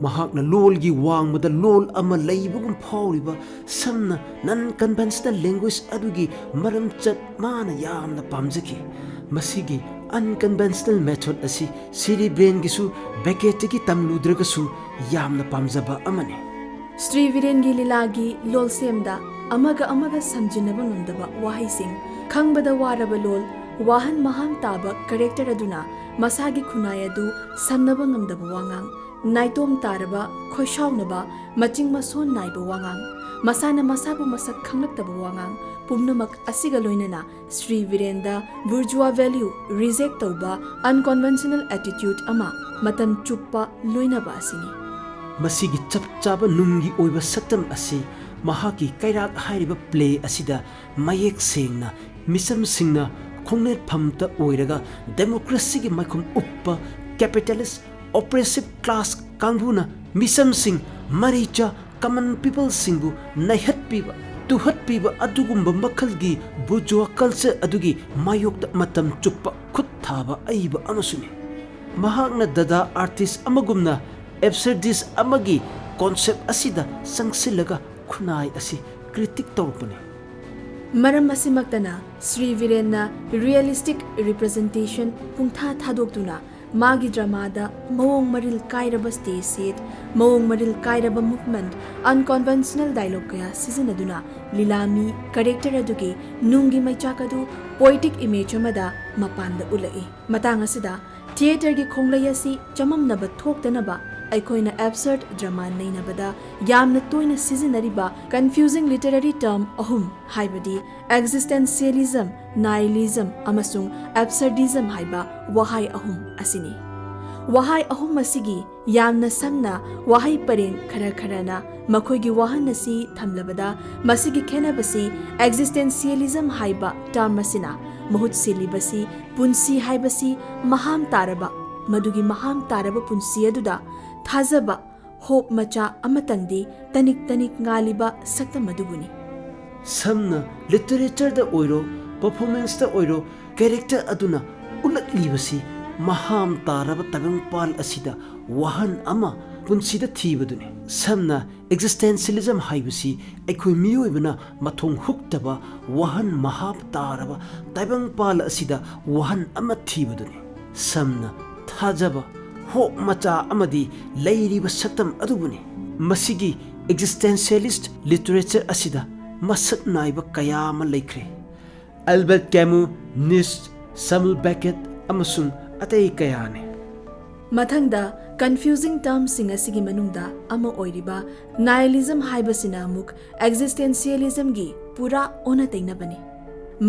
ꯃꯍꯥꯛꯅ ꯂꯣꯜꯒꯤ ꯋꯥꯡꯃꯗ ꯂꯣꯜ ꯑꯃ ꯂꯩꯕꯒꯨꯝ ꯐꯥꯎꯔꯤꯕ ꯁꯝꯅ non conventional language ꯑꯗꯨꯒꯤ ꯃꯔꯝꯆꯠ ꯃꯥꯅ ꯌꯥꯝꯅ ꯄꯥꯝꯖꯈꯤ꯫ ꯃꯁꯤꯒꯤ unconventional method ꯑꯁꯤ ꯁꯤꯔꯤ ꯕ꯭ꯔꯦꯟꯒꯤꯁꯨ ꯕꯦꯀꯦꯠꯇꯒꯤ ꯇꯝꯂꯨꯗ꯭ꯔꯒꯁꯨ ꯌꯥꯝꯅ ꯄꯥꯝꯖꯕ ꯑꯃꯅꯤ꯫ ꯁ꯭ꯔꯤ ꯕꯤꯔꯦꯟꯒꯤ ꯂꯤꯂꯥꯒꯤ ꯂꯣꯜꯁꯦꯝꯗ ꯑꯃꯒ ꯑꯃꯒ ꯁꯝꯖꯤꯟꯅꯕ ꯉꯝꯗꯕ ꯋꯥꯍꯩꯁꯤꯡ, ꯈꯪꯕꯗ ꯋꯥꯔꯕ ꯂꯣꯜ, ꯋꯥꯍꯟ ꯃꯍꯥꯝ ꯇꯥꯕ ꯀꯦꯔꯦꯛꯇꯔ ꯑꯗꯨꯅ ꯃꯁꯥꯒꯤ ꯈꯨꯟꯅꯥꯏ ꯑꯗꯨ ꯁꯝꯅꯕ ꯉꯝꯗꯕ ꯋꯥꯉꯥꯡ, ꯅꯥꯏꯇꯣꯝ ꯇꯥꯔꯕ, ꯈꯣꯏꯁꯥꯎꯅꯕ, ꯃꯆꯤꯡ ꯃꯁꯣꯟ ꯅꯥꯏꯕ ꯋꯥꯉꯥꯡ, ꯃꯁꯥꯅ ꯃꯁꯥꯕꯨ ꯃꯁꯛ ꯈꯪꯂꯛꯇꯕ ꯋꯥꯉꯥꯡ, ꯄꯨꯝꯅꯃꯛ ꯑꯁꯤꯒ ꯂꯣꯏꯅꯅ ꯁ꯭ꯔꯤ ꯕꯤꯔꯦꯟꯗ bourgeois value reject ꯇꯧꯕ unconventional attitude ꯑꯃ ꯃꯇꯝ ꯆꯨꯞꯄ ꯂꯣꯏꯅꯕ ꯑꯁꯤꯅꯤ꯫ ꯃꯁꯤꯒꯤ ꯆꯞ ꯆꯥꯕ ꯅꯨꯡꯒꯤ ꯑꯣꯏꯕ ꯁꯛꯇꯝ ꯑꯁꯤ ꯃꯍꯥꯛꯀꯤ ꯀꯩꯔꯥꯛ ꯍꯥꯏꯔꯤꯕ ꯄ꯭ꯂꯦ ꯑꯁꯤꯗ ꯃꯌꯦꯛ ꯁꯦꯡꯅ ꯃꯤꯆꯝꯁꯤꯡꯅ ꯈꯣꯡꯅꯦꯠꯐꯝꯇ ꯑꯣꯏꯔꯒ ꯗꯦꯃꯣꯀ꯭ꯔꯦꯁꯤꯒꯤ ꯃꯥꯏꯈꯨꯝ ꯎꯞꯄ capitalist oppressive class ꯀꯥꯡꯕꯨꯅ ꯃꯤꯆꯝꯁꯤꯡ ꯃꯔꯩꯆꯥ common peopleꯁꯤꯡꯕꯨ ꯅꯩꯍꯠꯄꯤꯕ, ꯇꯨꯍꯠꯄꯤꯕ ꯑꯗꯨꯒꯨꯝꯕ ꯃꯈꯜꯒꯤ bourgeois culture ꯑꯗꯨꯒꯤ ꯃꯥꯌꯣꯛꯇ ꯃꯇꯝ ꯆꯨꯞꯄ ꯈꯨꯠ ꯊꯥꯕ ꯑꯏꯕ ꯑꯃꯁꯨꯅꯤ꯫ ꯃꯍꯥꯛꯅ ꯗꯗꯥ artist ꯑꯃꯒꯨꯝꯅ absurdist ꯑꯃꯒꯤ concept ꯑꯁꯤꯗ ꯆꯪꯁꯤꯜꯂꯒ ꯈꯨꯟꯅꯥꯏ ꯑꯁꯤ critic ꯇꯧꯔꯛꯄꯅꯤ꯫ ꯃꯔꯝ ꯑꯁꯤꯃꯛꯇꯅ ꯁ꯭ꯔꯤ ꯕꯤꯔꯦꯟꯅ realistic representation ꯄꯨꯡꯊꯥ ꯊꯥꯗꯣꯛꯇꯨꯅ ꯃꯥꯒꯤ dramaꯗ ꯃꯑꯣꯡ ꯃꯔꯤꯜ ꯀꯥꯏꯔꯕ stage set, ꯃꯑꯣꯡ ꯃꯔꯤꯜ ꯀꯥꯏꯔꯕ movement, unconventional dialogue ꯀꯌꯥ ꯁꯤꯖꯤꯟꯅꯗꯨꯅ ꯂꯤꯂꯥꯃꯤ character ꯑꯗꯨꯒꯤ ꯅꯨꯡꯒꯤ ꯃꯩꯆꯥꯛ ꯑꯗꯨ poetic image ꯑꯃꯗ ꯃꯄꯥꯟꯗ ꯎꯠꯂꯛꯏ꯫ ꯃꯇꯥꯡ ꯑꯁꯤꯗ theatreꯒꯤ ꯈꯣꯡꯂꯩ ꯑꯁꯤ ꯆꯃꯝꯅꯕ ꯊꯣꯛꯇꯅꯕ ꯑꯩꯈꯣꯏꯅ absurd drama ꯅꯩꯅꯕꯗ ꯌꯥꯝꯅ ꯇꯣꯏꯅ ꯁꯤꯖꯤꯟꯅꯔꯤꯕ confusing literary term ꯑꯍꯨꯝ, ꯍꯥꯏꯕꯗꯤ existentialism, nihilism ꯑꯃꯁꯨꯡ absurdism ꯍꯥꯏꯕ ꯋꯥꯍꯩ ꯑꯍꯨꯝ ꯑꯁꯤꯅꯤ꯫ ꯋꯥꯍꯩ ꯑꯍꯨꯝ ꯑꯁꯤꯒꯤ ꯌꯥꯝꯅ ꯁꯝꯅ ꯋꯥꯍꯩ ꯄꯔꯦꯡ ꯈꯔ ꯈꯔꯅ ꯃꯈꯣꯏꯒꯤ ꯋꯥꯍꯟ ꯑꯁꯤ ꯊꯝꯂꯕꯗ, ꯃꯁꯤꯒꯤ ꯈꯦꯠꯅꯕꯁꯤ existentialism ꯍꯥꯏꯕ term ꯑꯁꯤꯅ ꯃꯍꯨꯠ ꯁꯤꯜꯂꯤꯕꯁꯤ ꯄꯨꯟꯁꯤ ꯍꯥꯏꯕꯁꯤ ꯃꯍꯥꯝ ꯇꯥꯔꯕ, ꯃꯗꯨꯒꯤ ꯃꯍꯥꯝ ꯇꯥꯔꯕ ꯄꯨꯟꯁꯤ ꯑꯗꯨꯗ ꯊꯥꯖꯕ, ꯍꯣꯞ ꯃꯆꯥ ꯑꯃꯇꯪꯗꯤ ꯇꯅꯤꯛ ꯇꯅꯤꯛ ꯉꯥꯜꯂꯤꯕ ꯁꯛꯇꯝ ꯑꯗꯨꯕꯨꯅꯤ꯫ ꯁꯝꯅ ꯂꯤꯇꯔꯦꯆꯔꯗ ꯑꯣꯏꯔꯣ, ꯄꯔꯐꯣꯔꯃꯦꯟꯁꯇ ꯑꯣꯏꯔꯣ, ꯀꯦꯔꯦꯛꯇꯔ ꯑꯗꯨꯅ ꯎꯠꯂꯛꯂꯤꯕꯁꯤ ꯃꯍꯥꯝ ꯇꯥꯔꯕ ꯇꯥꯏꯕꯪꯄꯥꯜ ꯑꯁꯤꯗ ꯋꯥꯍꯟ ꯑꯃ ꯄꯨꯟꯁꯤꯗ ꯊꯤꯕꯗꯨꯅꯤ꯫ ꯁꯝꯅ ꯑꯦꯛꯖꯤꯁꯇꯦꯟꯁꯤꯌꯦꯂꯤꯖꯝ ꯍꯥꯏꯕꯁꯤ ꯑꯩꯈꯣꯏ ꯃꯤꯑꯣꯏꯕꯅ ꯃꯊꯣꯡ ꯍꯨꯛꯇꯕ ꯋꯥꯍꯟ ꯃꯍꯥꯞ ꯇꯥꯔꯕ ꯇꯥꯏꯕꯪꯄꯥꯜ ꯑꯁꯤꯗ ꯋꯥꯍꯟ ꯑꯃ ꯊꯤꯕꯗꯨꯅꯤ꯫ ꯁꯝꯅ ꯊꯥꯖꯕ, ꯍꯣꯞ ꯃꯆꯥ ꯑꯃꯗꯤ ꯂꯩꯔꯤꯕ ꯁꯛꯇꯝ ꯑꯗꯨꯕꯨꯅꯤ꯫ ꯃꯁꯤꯒꯤ ꯑꯦꯛꯖꯤꯁꯇꯦꯟꯁꯤꯌꯦꯂꯤꯁ꯭ꯠ ꯂꯤꯇꯔꯦꯆꯔ ꯑꯁꯤꯗ ꯃꯁꯛ ꯅꯥꯏꯕ ꯀꯌꯥ ꯑꯃ ꯂꯩꯈ꯭ꯔꯦ꯫ ꯑꯦꯜꯕꯔꯠ ꯀꯦꯃꯨ, ꯅꯤꯠꯁ, ꯁꯦꯃꯨꯑꯦꯜ ꯕꯦꯀꯦꯠ ꯑꯃꯁꯨꯡ ꯑꯇꯩ ꯀꯌꯥꯅꯤ꯫ ꯃꯊꯪꯗ, ꯀꯟꯐ꯭ꯌꯨꯖꯤꯡ ꯇꯔꯝꯁꯤꯡ ꯑꯁꯤꯒꯤ ꯃꯅꯨꯡꯗ ꯑꯃ ꯑꯣꯏꯔꯤꯕ ꯅꯥꯏꯍꯤꯂꯤꯖꯝ ꯍꯥꯏꯕꯁꯤꯅ ꯑꯃꯨꯛ ꯑꯦꯛꯖꯤꯁꯇꯦꯟꯁꯤꯌꯦꯂꯤꯖꯝꯒꯤ ꯄꯨꯔꯥ ꯑꯣꯟꯅ ꯇꯩꯅꯕꯅꯤ꯫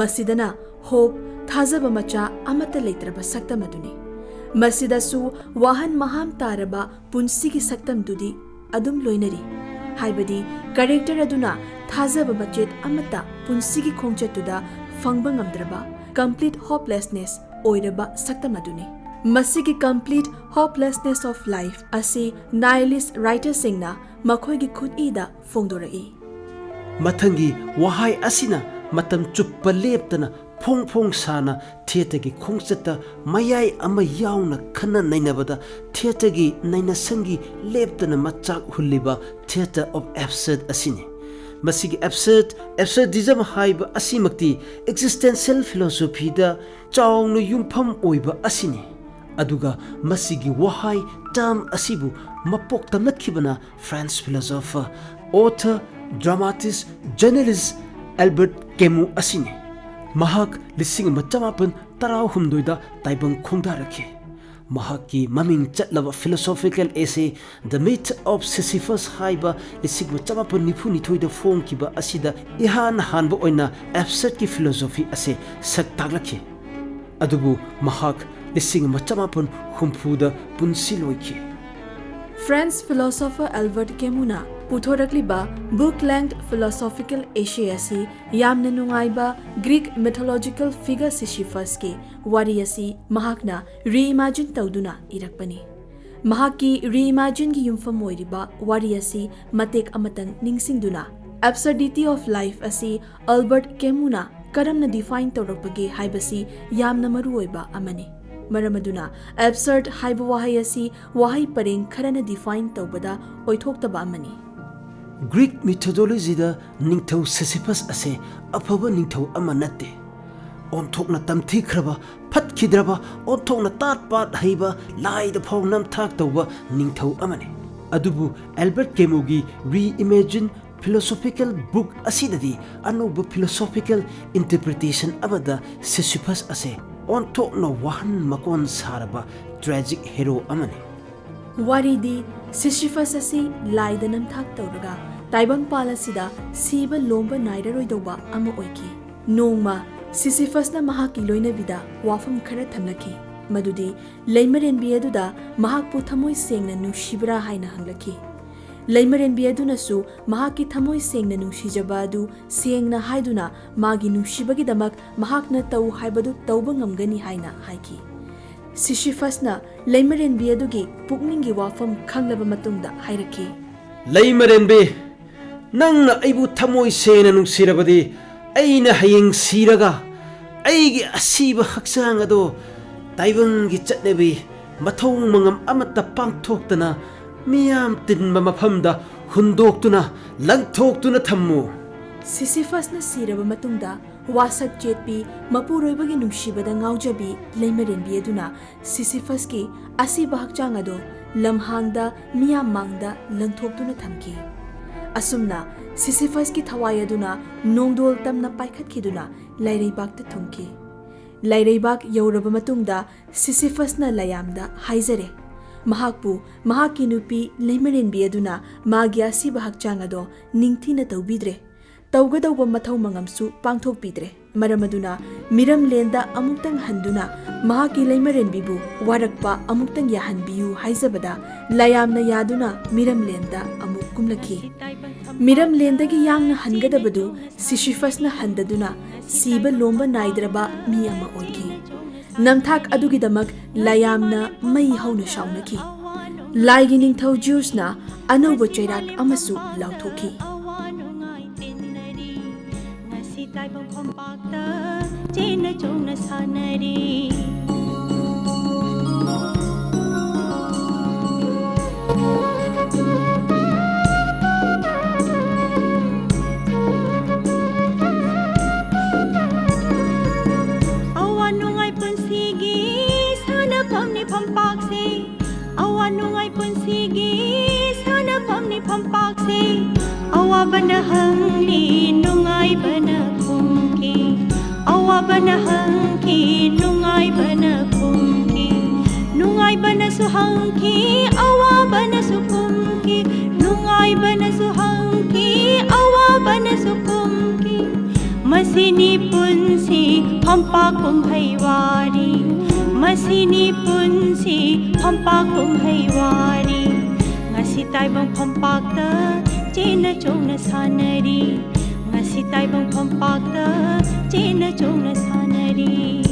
ꯃꯁꯤꯗꯅ ꯍꯣꯞ, ꯊꯥꯖꯕ ꯃꯆꯥ ꯑꯃꯠꯇ ꯂꯩꯇ꯭ꯔꯕ ꯁꯛꯇꯝ ꯑꯗꯨꯅꯤ꯫ ꯃꯁꯤꯗꯁꯨ ꯋꯥꯍꯟ ꯃꯍꯥꯝ ꯇꯥꯔꯕ ꯄꯨꯟꯁꯤꯒꯤ ꯁꯛꯇꯝꯗꯨꯗꯤ ꯑꯗꯨꯝ ꯂꯣꯏꯅꯔꯤ꯫ ꯍꯥꯏꯕꯗꯤ, ꯀꯦꯔꯦꯛꯇꯔ ꯑꯗꯨꯅ ꯊꯥꯖꯕ ꯃꯆꯦꯠ ꯑꯃꯠꯇ ꯄꯨꯟꯁꯤꯒꯤ ꯈꯣꯡꯆꯠꯇꯨꯗ ꯐꯪꯕ ꯉꯝꯗ꯭ꯔꯕ, ꯀꯝꯄ꯭ꯂꯤꯠ ꯍꯣꯞꯂꯦꯁꯅꯦꯁ ꯑꯣꯏꯔꯕ ꯁꯛꯇꯝ ꯑꯗꯨꯅꯤ꯫ ꯃꯁꯤꯒꯤ ꯀꯝꯄ꯭ꯂꯤꯠ ꯍꯣꯞꯂꯦꯁꯅꯦꯁ ꯑꯣꯐ ꯂꯥꯏꯐ ꯑꯁꯤ ꯅꯥꯏꯍꯤꯂꯤꯁ꯭ꯠ ꯔꯥꯏꯇꯔꯁꯤꯡꯅ ꯃꯈꯣꯏꯒꯤ ꯈꯨꯠꯏꯗ ꯐꯣꯡꯗꯣꯔꯛꯏ꯫ ꯃꯊꯪꯒꯤ ꯋꯥꯍꯩ ꯑꯁꯤꯅ ꯃꯇꯝ ꯆꯨꯞꯄ ꯂꯦꯞꯇꯅ ꯐꯣꯡ ꯐꯣꯡ ꯁꯥꯅ ꯊꯤꯌꯦꯇꯔꯒꯤ ꯈꯣꯡꯆꯠꯇ ꯃꯌꯥꯏ ꯑꯃ ꯌꯥꯎꯅ ꯈꯟꯅ ꯅꯩꯅꯕꯗ ꯊꯤꯌꯦꯇꯔꯒꯤ ꯅꯩꯅꯁꯪꯒꯤ ꯂꯦꯞꯇꯅ ꯃꯆꯥꯛ ꯍꯨꯜꯂꯤꯕ theatre of absurd ꯑꯁꯤꯅꯤ꯫ ꯃꯁꯤꯒꯤ ꯑꯦꯕꯁꯔꯗ, ꯑꯦꯕꯁꯔꯗꯤꯖꯝ ꯍꯥꯏꯕ ꯑꯁꯤꯃꯛꯇꯤ ꯑꯦꯛꯖꯤꯁꯇꯦꯟꯁꯤꯌꯦꯜ ꯐꯤꯂꯣꯁꯣꯐꯤꯗ ꯆꯥꯎꯅ ꯌꯨꯝꯐꯝ ꯑꯣꯏꯕ ꯑꯁꯤꯅꯤ꯫ ꯑꯗꯨꯒ ꯃꯁꯤꯒꯤ ꯋꯥꯍꯩ ꯇꯔꯝ ꯑꯁꯤꯕꯨ ꯃꯄꯣꯛ ꯇꯝꯂꯛꯈꯤꯕꯅ ꯐ꯭ꯔꯦꯟꯁ ꯐꯤꯂꯣꯁꯣꯐꯔ, ꯑꯣꯊꯔ, ꯗ꯭ꯔꯃꯥꯇꯤꯁ꯭ꯠ, ꯖꯔꯅꯦꯂꯤꯁ꯭ꯠ ꯑꯦꯜꯕꯔꯠ ꯀꯦꯃꯨ ꯑꯁꯤꯅꯤ꯫ ꯃꯍꯥꯛ ꯂꯤꯁꯤꯡ ꯑꯃ ꯆꯃꯥꯄꯟ ꯇꯔꯥꯍꯨꯝꯗꯣꯏꯗ ꯇꯥꯏꯕꯪ ꯈꯣꯡꯗꯥꯔꯛꯈꯤ꯫ ꯃꯍꯥꯛꯀꯤ ꯃꯃꯤꯡ ꯆꯠꯂꯕ ꯐꯤꯂꯣꯁꯣꯐꯤꯀꯦꯜ ꯑꯦꯁꯦ The Myth of Sisyphus ꯍꯥꯏꯕ ꯂꯤꯁꯤꯡ ꯑꯃ ꯆꯃꯥꯄꯟ ꯅꯤꯐꯨ ꯅꯤꯊꯣꯏꯗ ꯐꯣꯡꯈꯤꯕ ꯑꯁꯤꯗ ꯏꯍꯥꯟ ꯍꯥꯟꯕ ꯑꯣꯏꯅ ꯑꯦꯕꯁꯔꯗꯀꯤ ꯐꯤꯂꯣꯁꯣꯐꯤ ꯑꯁꯦ ꯁꯛ ꯇꯥꯛꯂꯛꯈꯤ꯫ ꯑꯗꯨꯕꯨ ꯃꯍꯥꯛ ꯂꯤꯁꯤꯡ ꯑꯃ ꯆꯃꯥꯄꯟ ꯍꯨꯝꯐꯨꯗ ꯄꯨꯟꯁꯤ ꯂꯣꯏꯈꯤ꯫ ꯐ꯭ꯔꯦꯟꯁ ꯐꯤꯂꯣꯁꯣꯐꯔ ꯑꯦꯜꯕꯔꯠ ꯀꯦꯃꯨꯅ ꯄꯨꯊꯣꯔꯛꯂꯤꯕ ꯕꯨꯛ ꯂꯦꯡꯊ ꯐꯤꯂꯣꯁꯣꯐꯤꯀꯦꯜ ꯑꯦꯁꯦ ꯑꯁꯤ ꯌꯥꯝꯅ ꯅꯨꯡꯉꯥꯏꯕ ꯒ꯭ꯔꯤꯛ ꯃꯤꯊꯣꯂꯣꯖꯤꯀꯦꯜ ꯐꯤꯒꯔ ꯁꯤꯁꯤꯐꯁꯀꯤ ꯋꯥꯔꯤ ꯑꯁꯤ ꯃꯍꯥꯛꯅ ꯔꯤꯏꯃꯥꯖꯤꯟ ꯇꯧꯗꯨꯅ ꯏꯔꯛꯄꯅꯤ꯫ ꯃꯍꯥꯛꯀꯤ ꯔꯤꯏꯃꯥꯖꯤꯟꯒꯤ ꯌꯨꯝꯐꯝ ꯑꯣꯏꯔꯤꯕ ꯋꯥꯔꯤ ꯑꯁꯤ ꯃꯇꯦꯛ ꯑꯃꯇꯪ ꯅꯤꯡꯁꯤꯡꯗꯨꯅ, Absurdity of Life ꯑꯁꯤ ꯑꯜꯕꯔꯠ ꯀꯦꯃꯨꯅ ꯀꯔꯝꯅ ꯗꯤꯐꯥꯏꯟ ꯇꯧꯔꯛꯄꯒꯦ ꯍꯥꯏꯕꯁꯤ ꯌꯥꯝꯅ ꯃꯔꯨꯑꯣꯏꯕ ꯑꯃꯅꯤ꯫ ꯃꯔꯝ ꯑꯗꯨꯅ, ꯑꯦꯕꯁꯔꯗ ꯍꯥꯏꯕ ꯋꯥꯍꯩ ꯑꯁꯤ ꯋꯥꯍꯩ ꯄꯔꯦꯡ ꯈꯔꯅ ꯗꯤꯐꯥꯏꯟ ꯇꯧꯕꯗ ꯑꯣꯏꯊꯣꯛꯇꯕ ꯑꯃꯅꯤ꯫ ꯒ꯭ꯔꯤꯛ ꯃꯤꯊꯣꯂꯣꯖꯤꯗ ꯅꯤꯡꯊꯧ ꯁꯤꯁꯤꯐꯁ ꯑꯁꯦ ꯑꯐꯕ ꯅꯤꯡꯊꯧ ꯑꯃ ꯅꯠꯇꯦ꯫ ꯑꯣꯟꯊꯣꯛꯅ ꯇꯝꯊꯤꯈ꯭ꯔꯕ, ꯐꯠꯈꯤꯗ꯭ꯔꯕ, ꯑꯣꯟꯊꯣꯛꯅ ꯇꯥꯠ ꯄꯥꯠ ꯍꯩꯕ, ꯂꯥꯏꯗ ꯐꯥꯎ ꯅꯝꯊꯥꯛ ꯇꯧꯕ ꯅꯤꯡꯊꯧ ꯑꯃꯅꯤ꯫ ꯑꯗꯨꯕꯨ ꯑꯦꯜꯕꯔꯠ ꯀꯦꯃꯨꯒꯤ ꯔꯤꯏꯃꯦꯖꯤꯟ ꯐꯤꯂꯣꯁꯣꯐꯤꯀꯦꯜ ꯕꯨꯛ ꯑꯁꯤꯗꯗꯤ ꯑꯅꯧꯕ ꯐꯤꯂꯣꯁꯣꯐꯤꯀꯦꯜ ꯏꯟꯇꯔꯄ꯭ꯔꯤꯇꯦꯁꯟ ꯑꯃꯗ ꯁꯤꯁꯤꯐꯁ ꯑꯁꯦ ꯑꯣꯟꯊꯣꯛꯅ ꯋꯥꯍꯟ ꯃꯀꯣꯟ ꯁꯥꯔꯕ ꯇ꯭ꯔꯦꯖꯤꯛ ꯍꯦꯔꯣ ꯑꯃꯅꯤ꯫ ꯋꯥꯔꯤꯗꯤ, ꯁꯤꯁꯤꯐꯁ ꯑꯁꯤ ꯂꯥꯏꯗ ꯅꯝꯊꯥꯛ ꯇꯧꯔꯒ ꯇꯥꯏꯕꯪꯄꯥꯜ ꯑꯁꯤꯗ ꯁꯤꯕ ꯂꯣꯝꯕ ꯅꯥꯏꯔꯔꯣꯏꯗꯧꯕ ꯑꯃ ꯑꯣꯏꯈꯤ꯫ ꯅꯣꯡꯃ ꯁꯤꯁꯤꯐꯁꯅ ꯃꯍꯥꯛꯀꯤ ꯂꯣꯏꯅꯕꯤꯗ ꯋꯥꯐꯝ ꯈꯔ ꯊꯝꯂꯛꯈꯤ, ꯃꯗꯨꯗꯤ ꯂꯩꯃꯔꯦꯟꯕꯤ ꯑꯗꯨꯗ ꯃꯍꯥꯛꯄꯨ ꯊꯃꯣꯏ ꯁꯦꯡꯅ ꯅꯨꯡꯁꯤꯕ꯭ꯔꯥ ꯍꯥꯏꯅ ꯍꯪꯂꯛꯈꯤ꯫ ꯂꯩꯃꯔꯦꯟꯕꯤ ꯑꯗꯨꯅꯁꯨ ꯃꯍꯥꯛꯀꯤ ꯊꯃꯣꯏ ꯁꯦꯡꯅ ꯅꯨꯡꯁꯤꯖꯕ ꯑꯗꯨ ꯁꯦꯡꯅ ꯍꯥꯏꯗꯨꯅ ꯃꯥꯒꯤ ꯅꯨꯡꯁꯤꯕꯒꯤꯗꯃꯛ ꯃꯍꯥꯛꯅ ꯇꯧ ꯍꯥꯏꯕꯗꯨ ꯇꯧꯕ ꯉꯝꯒꯅꯤ ꯍꯥꯏꯅ ꯍꯥꯏꯈꯤ꯫ ꯁꯤꯁꯤꯐꯁꯅ ꯂꯩꯃꯔꯦꯟꯕꯤ ꯑꯗꯨꯒꯤ ꯄꯨꯛꯅꯤꯡꯒꯤ ꯋꯥꯐꯝ ꯈꯪꯂꯕ ꯃꯇꯨꯡꯗ ꯍꯥꯏꯔꯛꯈꯤ꯫ ꯂꯩꯃꯔꯦꯟꯕꯤ, ꯅꯪꯅ ꯑꯩꯕꯨ ꯊꯃꯣꯏ ꯁꯦꯡꯅ ꯅꯨꯡꯁꯤꯔꯕꯗꯤ, ꯑꯩꯅ ꯍꯌꯦꯡ ꯁꯤꯔꯒ ꯑꯩꯒꯤ ꯑꯁꯤꯕ ꯍꯛꯆꯥꯡ ꯑꯗꯣ ꯇꯥꯏꯕꯪꯒꯤ ꯆꯠꯅꯕꯤ ꯃꯊꯧ ꯃꯉꯝ ꯑꯃꯠꯇ ꯄꯥꯡꯊꯣꯛꯇꯅ ꯃꯤꯌꯥꯝ ꯇꯤꯟꯕ ꯃꯐꯝꯗ ꯍꯨꯟꯗꯣꯛꯇꯨꯅ ꯂꯪꯊꯣꯛꯇꯨꯅ ꯊꯝꯃꯨ꯫ ꯁꯤꯁꯤꯐꯁꯅ ꯁꯤꯔꯕ ꯃꯇꯨꯡꯗ ꯋꯥꯁꯛ ꯆꯦꯠꯄꯤ ꯃꯄꯨꯔꯣꯏꯕꯒꯤ ꯅꯨꯡꯁꯤꯕꯗ ꯉꯥꯎꯖꯕꯤ ꯂꯩꯃꯔꯦꯟꯕꯤ ꯑꯗꯨꯅ ꯁꯤꯁꯤꯐꯁꯀꯤ ꯑꯁꯤꯕ ꯍꯛꯆꯥꯡ ꯑꯗꯣ ꯂꯝꯍꯥꯡꯗ ꯃꯤꯌꯥꯝ ꯃꯥꯡꯗ ꯂꯪꯊꯣꯛꯇꯨꯅ ꯊꯝꯈꯤ꯫ ꯑꯁꯨꯝꯅ ꯁꯤꯁꯤꯐꯁꯀꯤ ꯊꯋꯥꯏ ꯑꯗꯨꯅ ꯅꯣꯡꯗꯣꯜ ꯇꯝꯅ ꯄꯥꯏꯈꯠꯈꯤꯗꯨꯅ ꯂꯥꯏꯔꯩꯕꯥꯛꯇ ꯊꯨꯡꯈꯤ꯫ ꯂꯥꯏꯔꯩꯕꯥꯛ ꯌꯧꯔꯕ ꯃꯇꯨꯡꯗ ꯁꯤꯁꯤꯐꯁꯅ ꯂꯥꯏꯌꯥꯝꯗ ꯍꯥꯏꯖꯔꯦ, ꯃꯍꯥꯛꯄꯨ ꯃꯍꯥꯛꯀꯤ ꯅꯨꯄꯤ ꯂꯩꯃꯔꯦꯟꯕꯤ ꯑꯗꯨꯅ ꯃꯥꯒꯤ ꯑꯁꯤꯕ ꯍꯛꯆꯥꯡ ꯑꯗꯣ ꯅꯤꯡꯊꯤꯅ ꯇꯧꯕꯤꯗ꯭ꯔꯦ, ꯇꯧꯒꯗꯧꯕ ꯃꯊꯧ ꯃꯉꯝꯁꯨ ꯄꯥꯡꯊꯣꯛꯄꯤꯗ꯭ꯔꯦ꯫ ꯃꯔꯝ ꯑꯗꯨꯅ ꯃꯤꯔꯝꯂꯦꯟꯗ ꯑꯃꯨꯛꯇꯪ ꯍꯟꯗꯨꯅ ꯃꯍꯥꯛꯀꯤ ꯂꯩꯃꯔꯦꯟꯕꯤꯕꯨ ꯋꯥꯔꯛꯄ ꯑꯃꯨꯛꯇꯪ ꯌꯥꯍꯟꯕꯤꯌꯨ ꯍꯥꯏꯖꯕꯗ ꯂꯥꯏꯌꯥꯝꯅ ꯌꯥꯗꯨꯅ ꯃꯤꯔꯝꯂꯦꯟꯗ ꯑꯃꯨꯛ ꯀꯨꯝꯂꯛꯈꯤ꯫ ꯃꯤꯔꯝꯂꯦꯟꯗꯒꯤ ꯌꯥꯡꯅ ꯍꯟꯒꯗꯕꯗꯨ ꯁꯤꯁꯤꯐꯁꯅ ꯍꯟꯗꯗꯨꯅ ꯁꯤꯕ ꯂꯣꯝꯕ ꯅꯥꯏꯗ꯭ꯔꯕ ꯃꯤ ꯑꯃ ꯑꯣꯏꯈꯤ꯫ ꯅꯝꯊꯥꯛ ꯑꯗꯨꯒꯤꯗꯃꯛ ꯂꯥꯏꯌꯥꯝꯅ ꯃꯩ ꯍꯧꯅ ꯁꯥꯎꯅꯈꯤ꯫ ꯂꯥꯏꯒꯤ ꯅꯤꯡꯊꯧ ꯖ꯭ꯌꯨꯁꯅ ꯑꯅꯧꯕ ꯆꯩꯔꯥꯛ ꯑꯃꯁꯨ ꯂꯥꯎꯊꯣꯛꯈꯤ꯫ ꯑꯋꯥ ꯅꯨꯡꯉꯥꯏ ꯇꯤꯟꯅꯔꯤ, ꯉꯁꯤ ꯇꯥꯏꯕꯪ ꯐꯝꯄꯥꯛꯇ ꯆꯦꯟꯅ ꯆꯣꯡꯅ ꯁꯥꯟꯅꯔꯤ꯫ ꯑꯋꯥ ꯅꯨꯡꯉꯥꯏ ꯄꯨꯟꯁꯤꯒꯤ ꯁꯥꯟꯅꯐꯝꯅꯤ ꯐꯝꯄꯥꯛꯁꯦ꯫ ꯑꯋꯥ ꯅꯨꯡꯉꯥꯏ ꯄꯨꯟꯁꯤꯒꯤ ꯁꯥꯟꯅꯐꯝꯅꯤ ꯐꯝꯄꯥꯛꯁꯦ꯫ ꯑꯋꯥꯕꯅ ꯍꯪꯂꯤ, ꯅꯨꯡꯉꯥꯏꯕꯅ ꯈꯨꯝꯈꯤ꯫ ꯑꯋꯥꯕꯅ ꯍꯪꯈꯤ, ꯅꯨꯡꯉꯥꯏꯕꯅ ꯈꯨꯝꯈꯤ꯫ ꯅꯨꯡꯉꯥꯏꯕꯅꯁꯨ ꯍꯪꯈꯤ, ꯑꯋꯥꯕꯅꯁꯨ ꯈꯨꯝꯈꯤ꯫ ꯅꯨꯡꯉꯥꯏꯕꯅꯁꯨ ꯍꯪꯈꯤ, ꯑꯋꯥꯕꯅꯁꯨ ꯈꯨꯝꯈꯤ꯫ ꯃꯁꯤꯅꯤ ꯄꯨꯟꯁꯤ ꯐꯝꯄꯥꯛ ꯀꯨꯝꯍꯩ ꯋꯥꯔꯤ꯫ ꯃꯁꯤꯅꯤ ꯄꯨꯟꯁꯤ ꯐꯝꯄꯥꯛ ꯀꯨꯝꯍꯩ ꯋꯥꯔꯤ꯫ ꯉꯁꯤ ꯇꯥꯏꯕꯪ ꯐꯝꯄꯥꯛꯇ ꯆꯦꯟꯅ ꯆꯣꯡꯅ ꯁꯥꯟꯅꯔꯤ꯫ ꯉꯁꯤ ꯇꯥꯏꯕꯪ ꯐꯝꯄꯥꯛꯇ ꯆꯦꯟꯅ ꯆꯣꯡꯅ ꯁꯥꯟꯅꯔꯤ꯫